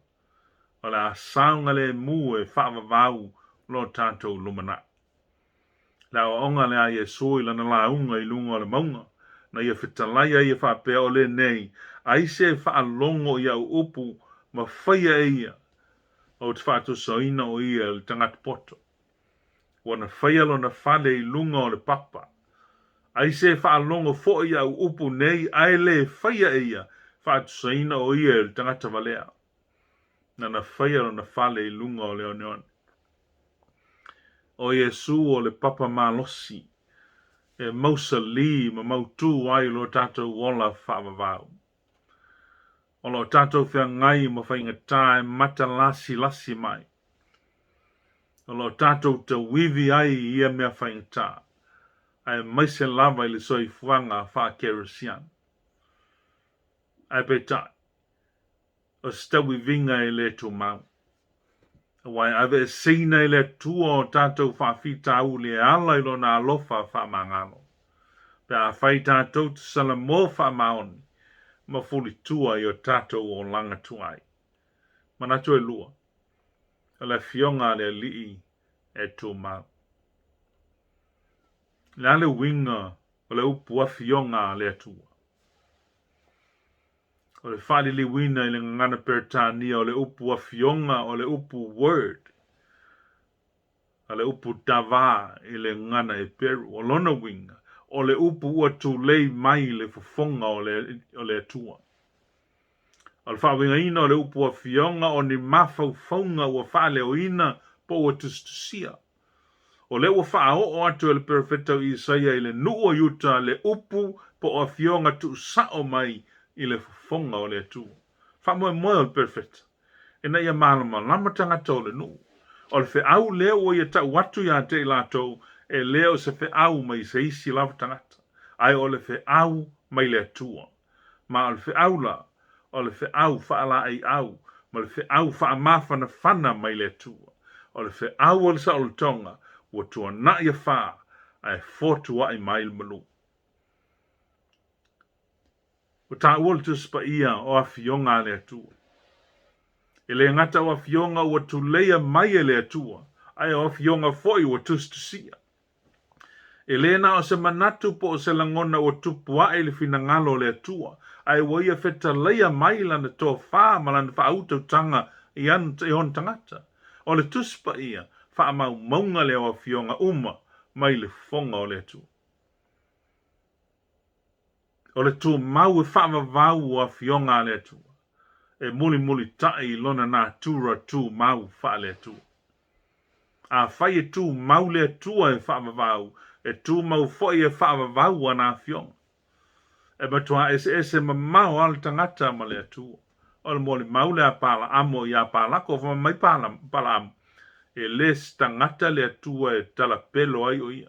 o le a saogalemu e faavavau lo tatou lumanai. Le aoaoga lea a Iesu i lana lauga i luga o le mauga, na ia fetalai ai e faapea, O lenei, aise e faalogo i au upu ma faia e ia, ou te faatusaina o ia i le tagata poto. Ua na faia lona fale i luga o le papa. Aise e faalogo foi i au upu nei ae le faia e ia, faatusaina o ia i le tagata valea. Na na faia lona fale i luga o le oneone. O Iesu o le papa malosi e mausalī ma mautū ai lo tatou ola faavavau. O lo o tatou feagai ma faigata e matalasilasi mai. O lo o tatou tauivi ai i ia mea faigata, aemaise lava i le soifuaga faa-Kerisiano. Ae peitai, o se tauiviga e le tumau, aua e aveeseina e le Atua o tatou faafitauli e ala i Lona alofa faamagalo, pe afai tatou te salamo faamaoni ma fulitua i o tatou olaga tuai. Manatu e lua, o le Afioga a le Alii e tumau. O le a le uiga o le upu Afioga a le Atua? O le faaliliuina i le gagana Peretania o le upu Afioga o le upu Word. A le upu davar i le gagana Heperu, o lona uiga, o le upu ua tulei mai i le fofoga o le Atua. O le faauigaina o le upu afioga o ni mafaufauga ua faaleoina po ua tusitusia. O lea ua faaoo atu e le perofeta o Isaia i le nuu o Iuta le upu po o afioga tuusao mai i le fofoga o le Atua. Faamoemoe o le perofeta ina ia malamalama tagata o le nuu. O le feau lea ua ia tau atu ia te i latou, e le o se feau mai se isi lava tagata, ae o le feau mai le Atua. Ma o le feau la, o le feau faalaeiau ma le feau faamafanafana mai le Atua. O le feau o le saolotoga ua tuanai afā ae fotuai mai le malu. Ua taua le Tusi Paia o Afioga a le Atua. E le gata o Afioga ua tuleia mai e le Atua, ae o Afioga foi ua tusitusia. E le na o se manatu po o se lagona ua tupu ae i le finagalo o le Atua, ae ua Ia fetalaia mai Lana tofa ma Lana faautautaga i ona tagata. O le Tusi Paia, faamaumauga lea o afioga uma mai le fofoga o le Atua. O le tumau e faavavau o afioga a le Atua, e mulimulitai i lona natura tumau faale-Atua. Afai e tumau le Atua e faavavau, e tumau foi e faavavau ana afioga. E matuā eseese mamao lava le tagata ma le Atua. O le molimau lea a Palaamo iā Palako, fai mai Palaamo, E le se tagata le Atua e talapelo ai o ia.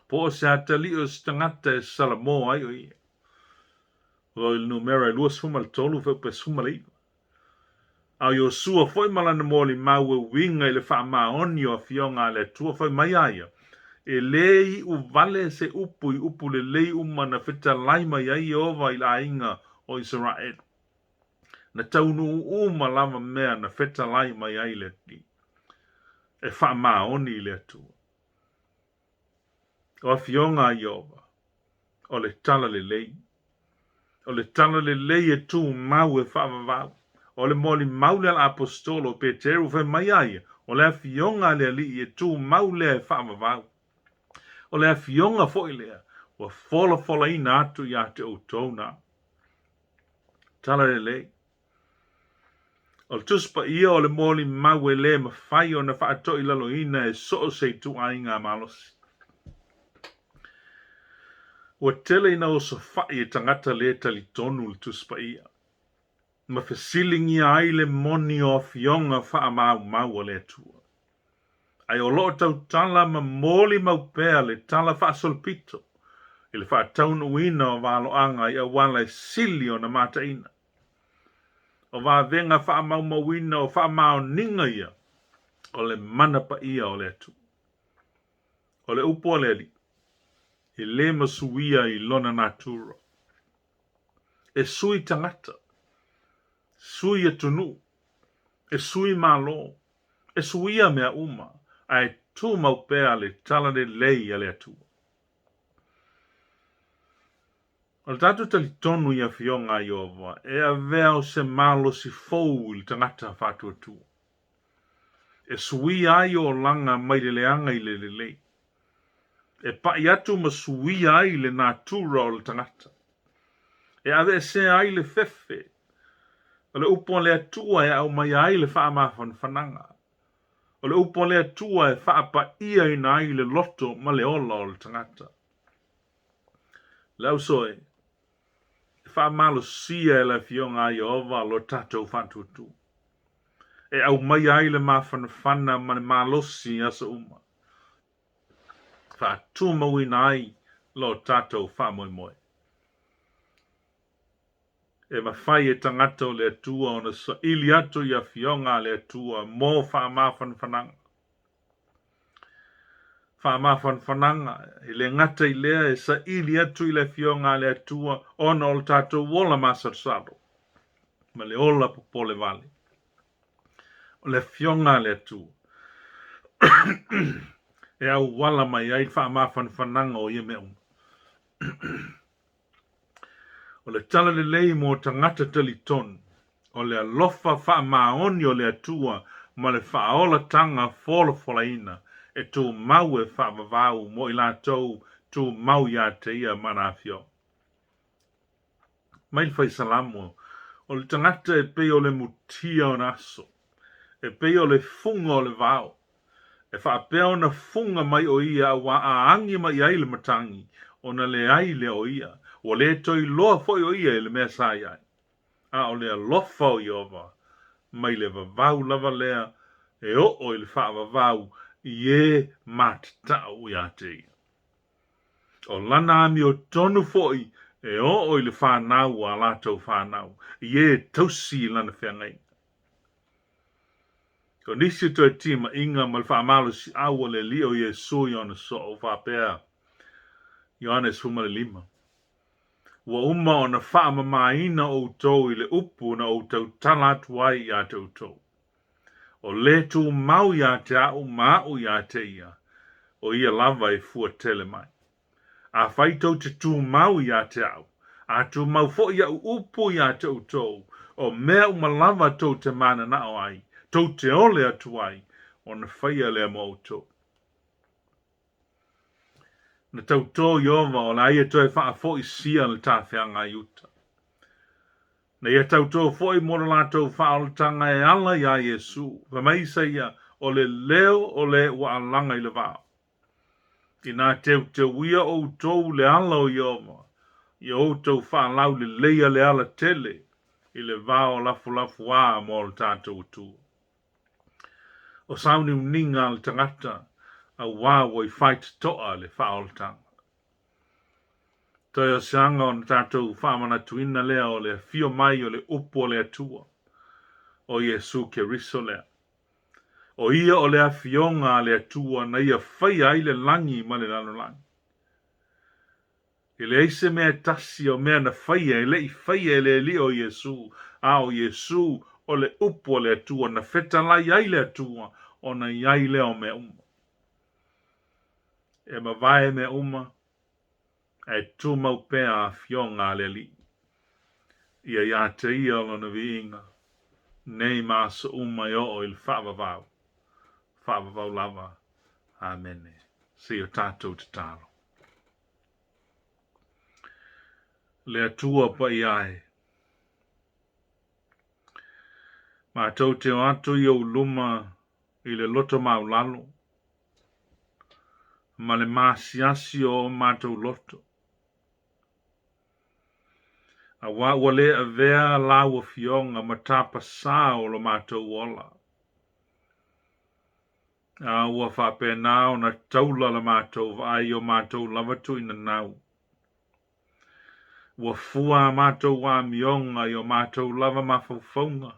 Po o se atalii o se tagata e salamo ai o ia. O le numera e 23 fuaiupu 19. A o Iosua foi ma lana molimau e uiga i le faamaoni o afioga a le Atua, fai mai a ia, E lē iu vale se upu i upu lelei uma na fetalai mai ai Ieova i le aiga o Isaraelu. Na taunuu uma lava mea na fetalai mai ai le Alii. E faamaoni i le Atua. O afioga a Ieova, o le tala lelei. O le tala lelei e tumau e faavavau. O le molimau lea a le Aposetolo o Peteru, fai mai a ia, o le afioga a le Alii e tumau lea e faavavau. O le afioga foi lea ua folafolaina atu ia te outou na. Tala lelei. O le Tusi Paia o le molimau e le mafai ona faatoilaloina e so o se ituaiga malosi. Ua tele ina osofai e tagata le talitonu le Tusi Paia, ma fesiligia ai le moni o afioga faamaumau a le Atua. Ae o lo o tautala ma molimau pea le tala faasolopito i le faataunuuina o valoaga i auala e sili ona mataina. O vavega faamaumauina o faamaoniga ia o le mana paia o le Atua. O le upu a le Alii, e le masuia i lona natura. E sui tagata, sui atunuu, e sui malo, e suia mea uma, ae tumau pea le talalelei a le Atua. O le tatou talitonu i Afioga a Ieova e avea o se malosi fou i le tagata faatuatua, e suia ai olaga mai le leaga i le lelei, e paʻi atu ma suia ai le natura o le tagata, e aveesea ai le fefe o le upu a le Atua e aumaia ai le faamafanafanaga, o le upu a le Atua e faapaʻiaina ai le loto ma le ola o le tagata. Le auso e, e faamalosia e le Afioga a Ieova lo tatou faatuatua, e aumaia ai le mafanafana ma le malosi i aso uma, e faatumauina ai lo tatou faamoemoe. E mafai e tagata o le Atua ona saili atu i Afioga a le Atua mo faamafanafanaga. Faamafanafanaga, e le gata i lea e saili atu i le Afioga a le Atua ona o le tatou ola masalosalo ma le ola popole vale. O le Afioga a le Atua e auala mai ai le faamafanafanaga o ia mea uma. O le talalelei mo tagata talitonu, o le alofa faamaoni o le Atua ma le faaolatanga folafolaina e tumau e faavavau mo i latou tumau ia te ia ma ana afioga. Mai le Fai Salamo, O le tagata e pei o le mutia o na aso, e pei o le fuga o le vao, e faapea ona fuga mai o ia auā a agi mai i ai le matagi, ona leai lea o ia, ua le toe iloa foi o ia i le mea sa i ai. A o le alofa o Ieova, mai le vavau lava lea e oo i le faavavau i e matatau iā te ia. O lana amiotonu foi e oo i le fanau a latou fanau, i e tausi i lana feagaiga. O nisi o toe timaiga ma le faamalosiau a le Alii o Iesu i ona soo faapea, Ioane 15, Ua uma ona faamamaina outou i le upu na ou tautala atu ai iā te outou. O le tumau iā te a'u ma a'u iā te ia, o ia lava e fua tele mai. Afai tou te tumau iā te a'u, a tumau foi a'u upu iā te outou, o mea uma lava tou te mananao ai, tou te ole atu ai, ona faia lea mo outou. Na tautō Ieova o le a ia toe faafoisia le tafeaga i uta. Na ia tautō foi mo le latou faaolataga e ala iā Iesu, fai mai Isaia, o le leo o le ua alaga i le vao. Inā teuteuia outou le ala o Ieova, ia outou faalauleleia le ala tele i le vao lafulafuā mo le tatou Atua. O sauniuniga a le tagata auā ua i faitotoa le faaolataga. Toe o se aga ona tatou faamanatuina lea o le afio mai o le Upu o le Atua, o Iesu Keriso lea. O ia o le afioga a le Atua na ia faia ai le lagi ma le lalolagi. E leai se mea e tasi o mea na faia e le i faia e le Alii o Iesu, a o Iesu o le Upu a le Atua na fetalai ai le Atua ona i ai lea o mea uma. E mavae mea uma, ae tumau pea afioga a le Alii. Ia iā te ia o Lona viiga, nei ma aso uma e oo i le faavavau, faavavau lava. Amene. Seia o tatou tatalo. Le Atua paia e. Matou te o atu i ou luma i le loto maulalo ma le maasiasi o o matou loto. Auā ua le avea lau afioga ma tapasā o lo matou ola. A ua faapena ona taula la matou vaai i o matou lava tuuinanau. Ua fua a matou amioga i o matou lava mafaufauga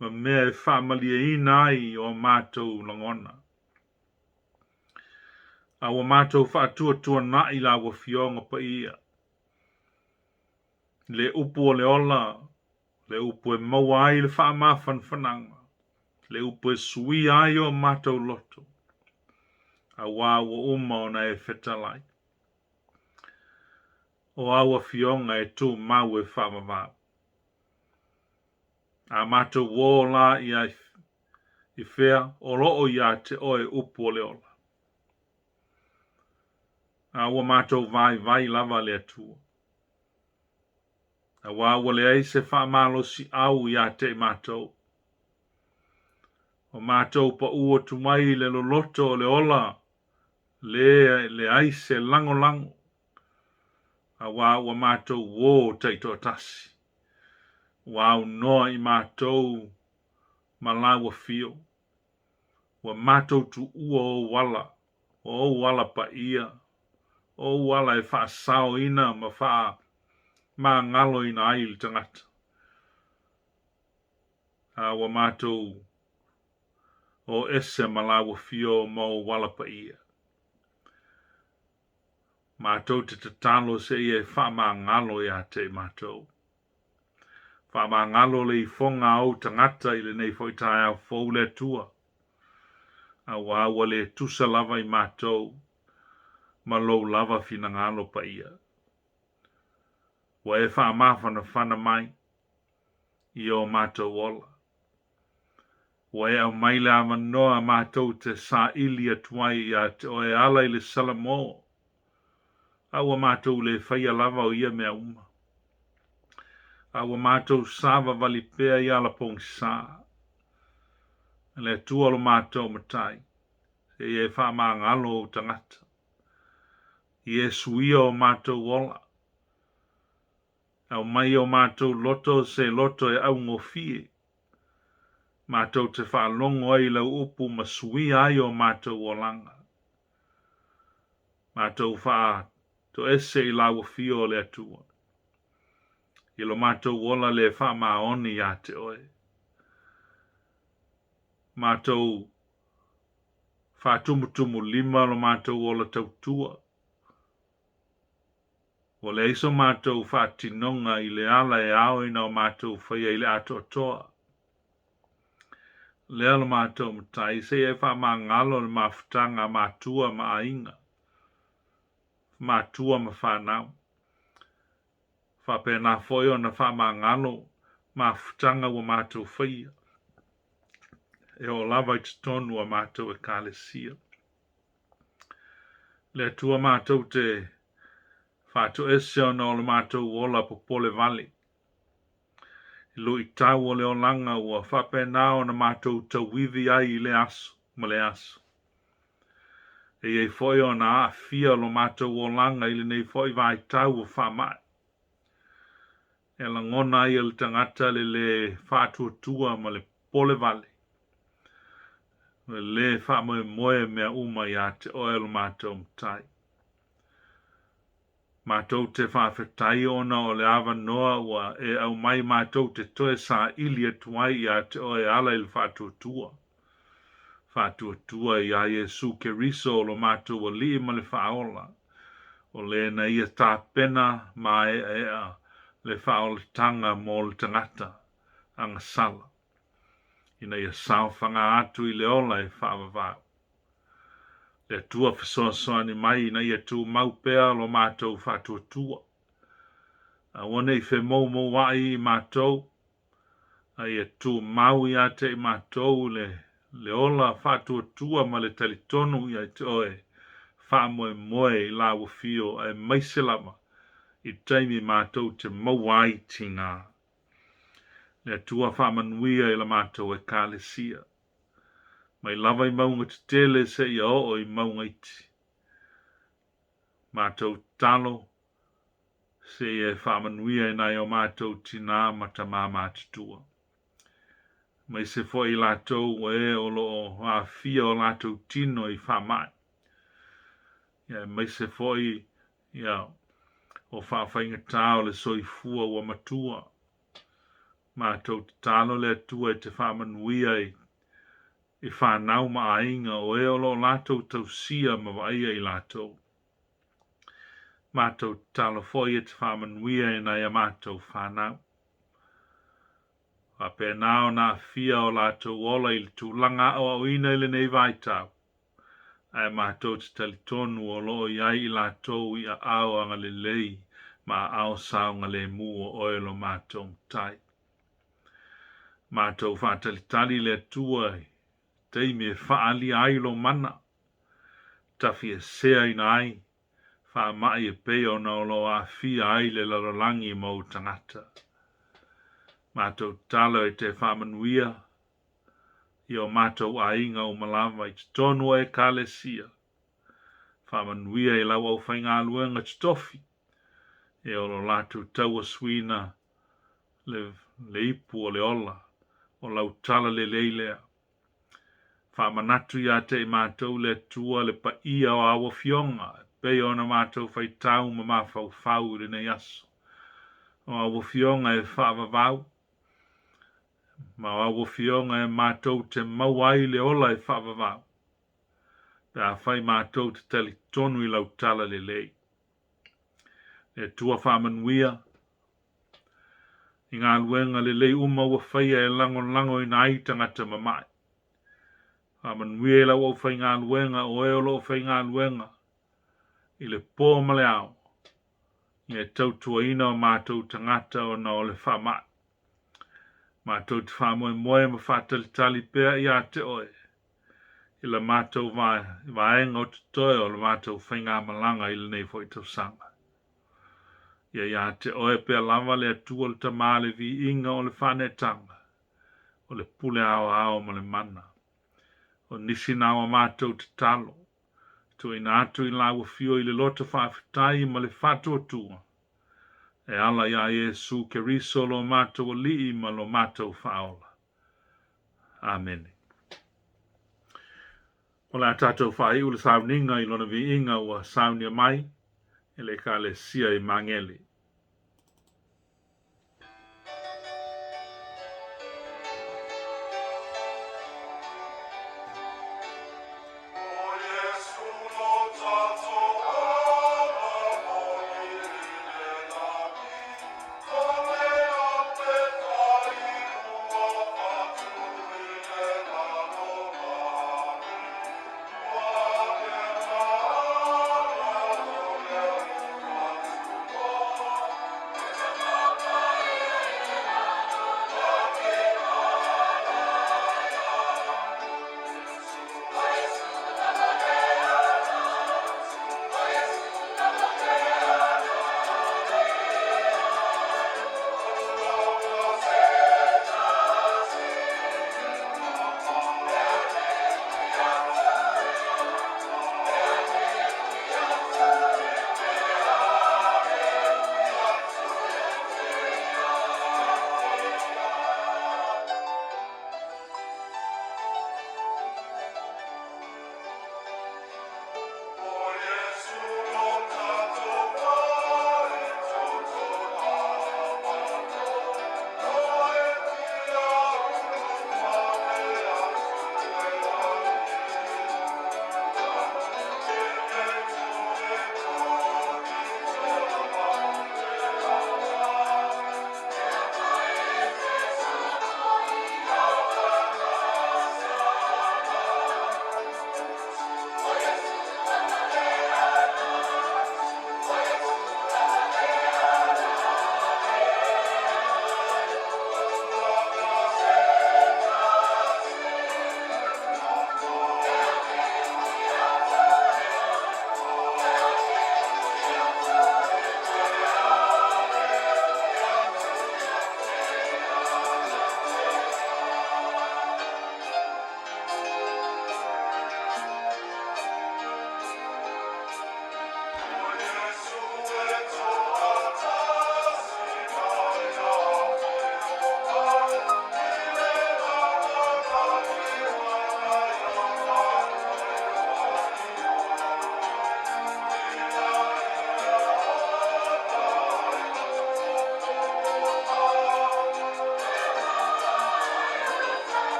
ma mea e faamalieina ai o matou lagona. A ua matou faatuatuana'i lau Afioga Paia, le upu o le ola, le upu e maua ai le faamafanafanaga, le upu e suia ai o matou loto, auā ua uma ona e fetalai. O āu afioga e tumau e faavavau. A matou ō la ia i fea o lo o iā te oe upu o le ola. A ua matou vaivai lava le Atua. Auā ua leai se faamalosiau iā te i matou. O matou paʻū atu mai i le loloto o le ola, le leai se lagolago, auā ua matou ō taitoatasi. Ua aunoa i matou ma lau afio. Ua matou tuua ou ala, o ou ala paia, o ou ala e faasaoina ma faamagaloina ai le tagata. A ua matou o ese ma lau afio ma ou ala paia. Matou te tatalo seia e faamagalo iā te i matou. Faamagalo le ifoga a ou tagata i lenei foi taeao fou le Atua, auā ua le tusa lava i matou ma lou lava finagalo paia. Ua e faamafanafana mai i o matou ola. Ua e aumai le avanoa matou te saili atu ai ia te oe e ala i le Salamo, a ua matou le faia lava o ia mea uma. A ua matou savavali pea i ala pogisa. Le Atua lo matou Matai, seia e faamagalo ou tagata. Ia e suia o matou ola. Aumai i o matou loto se loto e augofie. Matou te faalogo ai i lau upu ma suia ai o matou olaga. Matou faatoese i lau afio o le Atua. I lo matou ola le faamaoni ia te oe. Matou faatumutumulima lo matou ola tautua. Ua leai so matou faatinoga i le ala e ao ina o matou faia i le atoatoa. Lea lo matou Matai, seia e faamagalo le mafutaga a matua ma aiga, matua ma fanau. Faapena foi ona faamagalo mafutaga ua matou faia, e oo lava i totonu o a matou Ekalesia. Le Atua matou te faatoese ona o le matou ola popole vale. I luitau o le olaga ua faapena ona matou tauivi ai i lea aso ma lea aso. E i ai foi ona aafia lo matou olaga i lenei foi vaitau o faamai. E lagona ai e le tagata le lē faatuatua ma le popole vale, le lē faamoemoe mea uma ia te oe lo matou Matai. Matou te faafetai ona o le avanoa ua e aumai matou te toe saili atu ai ia te oe e ala i le faatuatua. Faatuatua iā Iesu Keriso lo matou Alii ma le Faaola, o le na ia tapena mae'ae'a le faaolataga mo le tagata agasala, ina ia saofaga atu i le ola e faavavau. Le Atua fesoasoani mai ina ia tumau pea lo matou faatuatua. Aua ne i femoumoua'i i matou, a ia tumau ia te i matou le le ola faatuatua ma le talitonu ia te oe, faamoemoe i lau afio aemaise lava i taimi matou te maua ai tiga. Le Atua faamanuia i la matou Ekalesia, mai lava i mauga tetele seia oo i mauga iti. Matou tatalo, seia e faamanuia i nai o matou tinā ma tamā matutua, aemaise foi i latou o e o lo o aafia o latou tino i faamai, ia aemaise foi ia o faafaigata o le soifua ua matua. Matou tatalo le Atua e te faamanuia i i fanau ma aiga o e o lo o latou tausia ma vaaia i latou. Matou tatalo foi e te faamanuia i nai a matou fanau. Faapena ona aafia o latou ola i le tulaga aoaoina i lenei vaitau, ae matou te talitonu o lo o i ai i latou i aao agalelei ma aao saogalemu o oe lo matou Matai. Matou faatalitali i le Atua i taimi e faaalia ai lou mana, tafieseaina ai faamai e pei ona o lo o aafia ai le lalolagi ma ou tagata. Matou tatalo e te faamanuia i o matou aiga uma lava i totonu o Ekalesia. Faamanuia i lau aufaigaluega totofi e o lo latou tauasuina le, le ipu o le ola o lau tala lelei lea. Faamanatu ia te i matou le Atua le paia o āu Afioga, e pei ona matou faitau ma mafaufau i lenei aso. O āu Afioga e faavavau, ma o āu Afioga e matou te maua ai le ola e faavavau, pe afai matou te talitonu i lau tala lelei. Le Atua faamanuia i galuega lelei uma ua faia e lagolagoina ai tagata mama'i. Faamanuia i lau aufaigaluega o e o lo o faigaluega i le po ma le ao i le tautuaina o matou tagata ona o le faama'i. Matou te faamoemoe ma faatalitali pea iā te Oe i la matou vaega o totoe o la matou faigamalaga i lenei foi tausaga. Ia iā te Oe pea lava le Atua le Tama le viiga o le faaneetaga, o le pule aoao ma le mana. O nisi na o a matou tatalo, tuuina atu i Lau Afio i le loto faafetai ma le faatuatua, e ala iā Iesu Keriso lo matou Alii ma lo matou Faaola. Amene. O le a tatou faaiu le sauniga i Lona viiga ua saunia mai e le Ekalesia i Magele.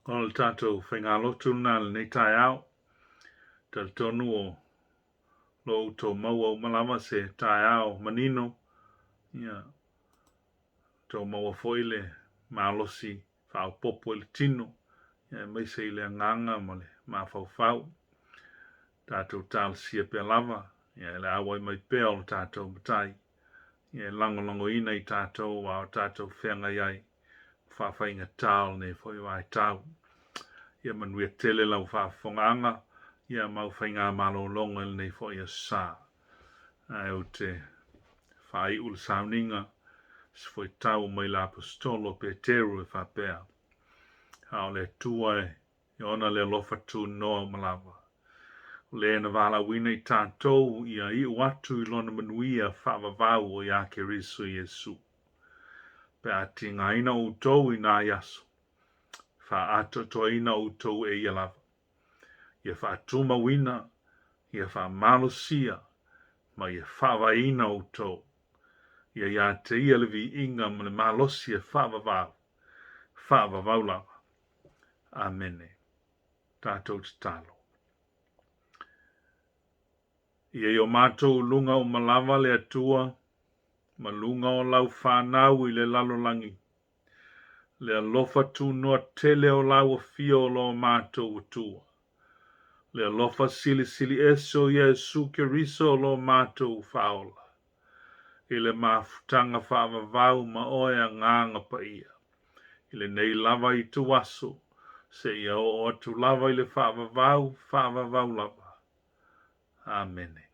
O le tatou faigalotu lena i lenei taeao. Talitonu o lo outou maua uma lava se taeao manino, ia, outou maua foi le malosi faaopoopo i le tino, ia, aemaise i le agaga ma le mafaufau. Tatou talosia pea lava, ia, le auai mai pea o le tatou Matai, ia, e lagolagoina i tatou a o tatou feagai ai ma faafaigata o lenei foi vaitau. Ia manuia tele lau faafofogaaga, ia ma au faigamalologa i lenei foi aso Sa. Ae ou te faaiu le sauniga i se fuaitau mai le Aposetolo o Peteru e faapea, A o le Atua e ona le alofa tunoa uma lava, o le na valaauina i tatou ia iu atu i lona manuia faavavau o iā Keriso Iesu. Pe a tigaina outou i nai aso, faaatoatoaina outou e ia lava. Ia faatumauina, ia faamalosia, ma ia faavaeina outou. Ia ia te ia le viiga ma le malosi e faavavau, faavavau lava. Amene. Tatou tatalo. Ia i o matou luga uma lava le Atua, ma luga o lau fanau i le lalolagi, le alofa tunoa tele o lau afio o lo matou Atua, le alofa silisili ese o Iesu Keriso o lo matou Faaola, i le mafutaga faavavau ma oe Agaga Paia, i lenei lava ituaso, seia oo atu lava i le faavavau, faavavau lava. Amene.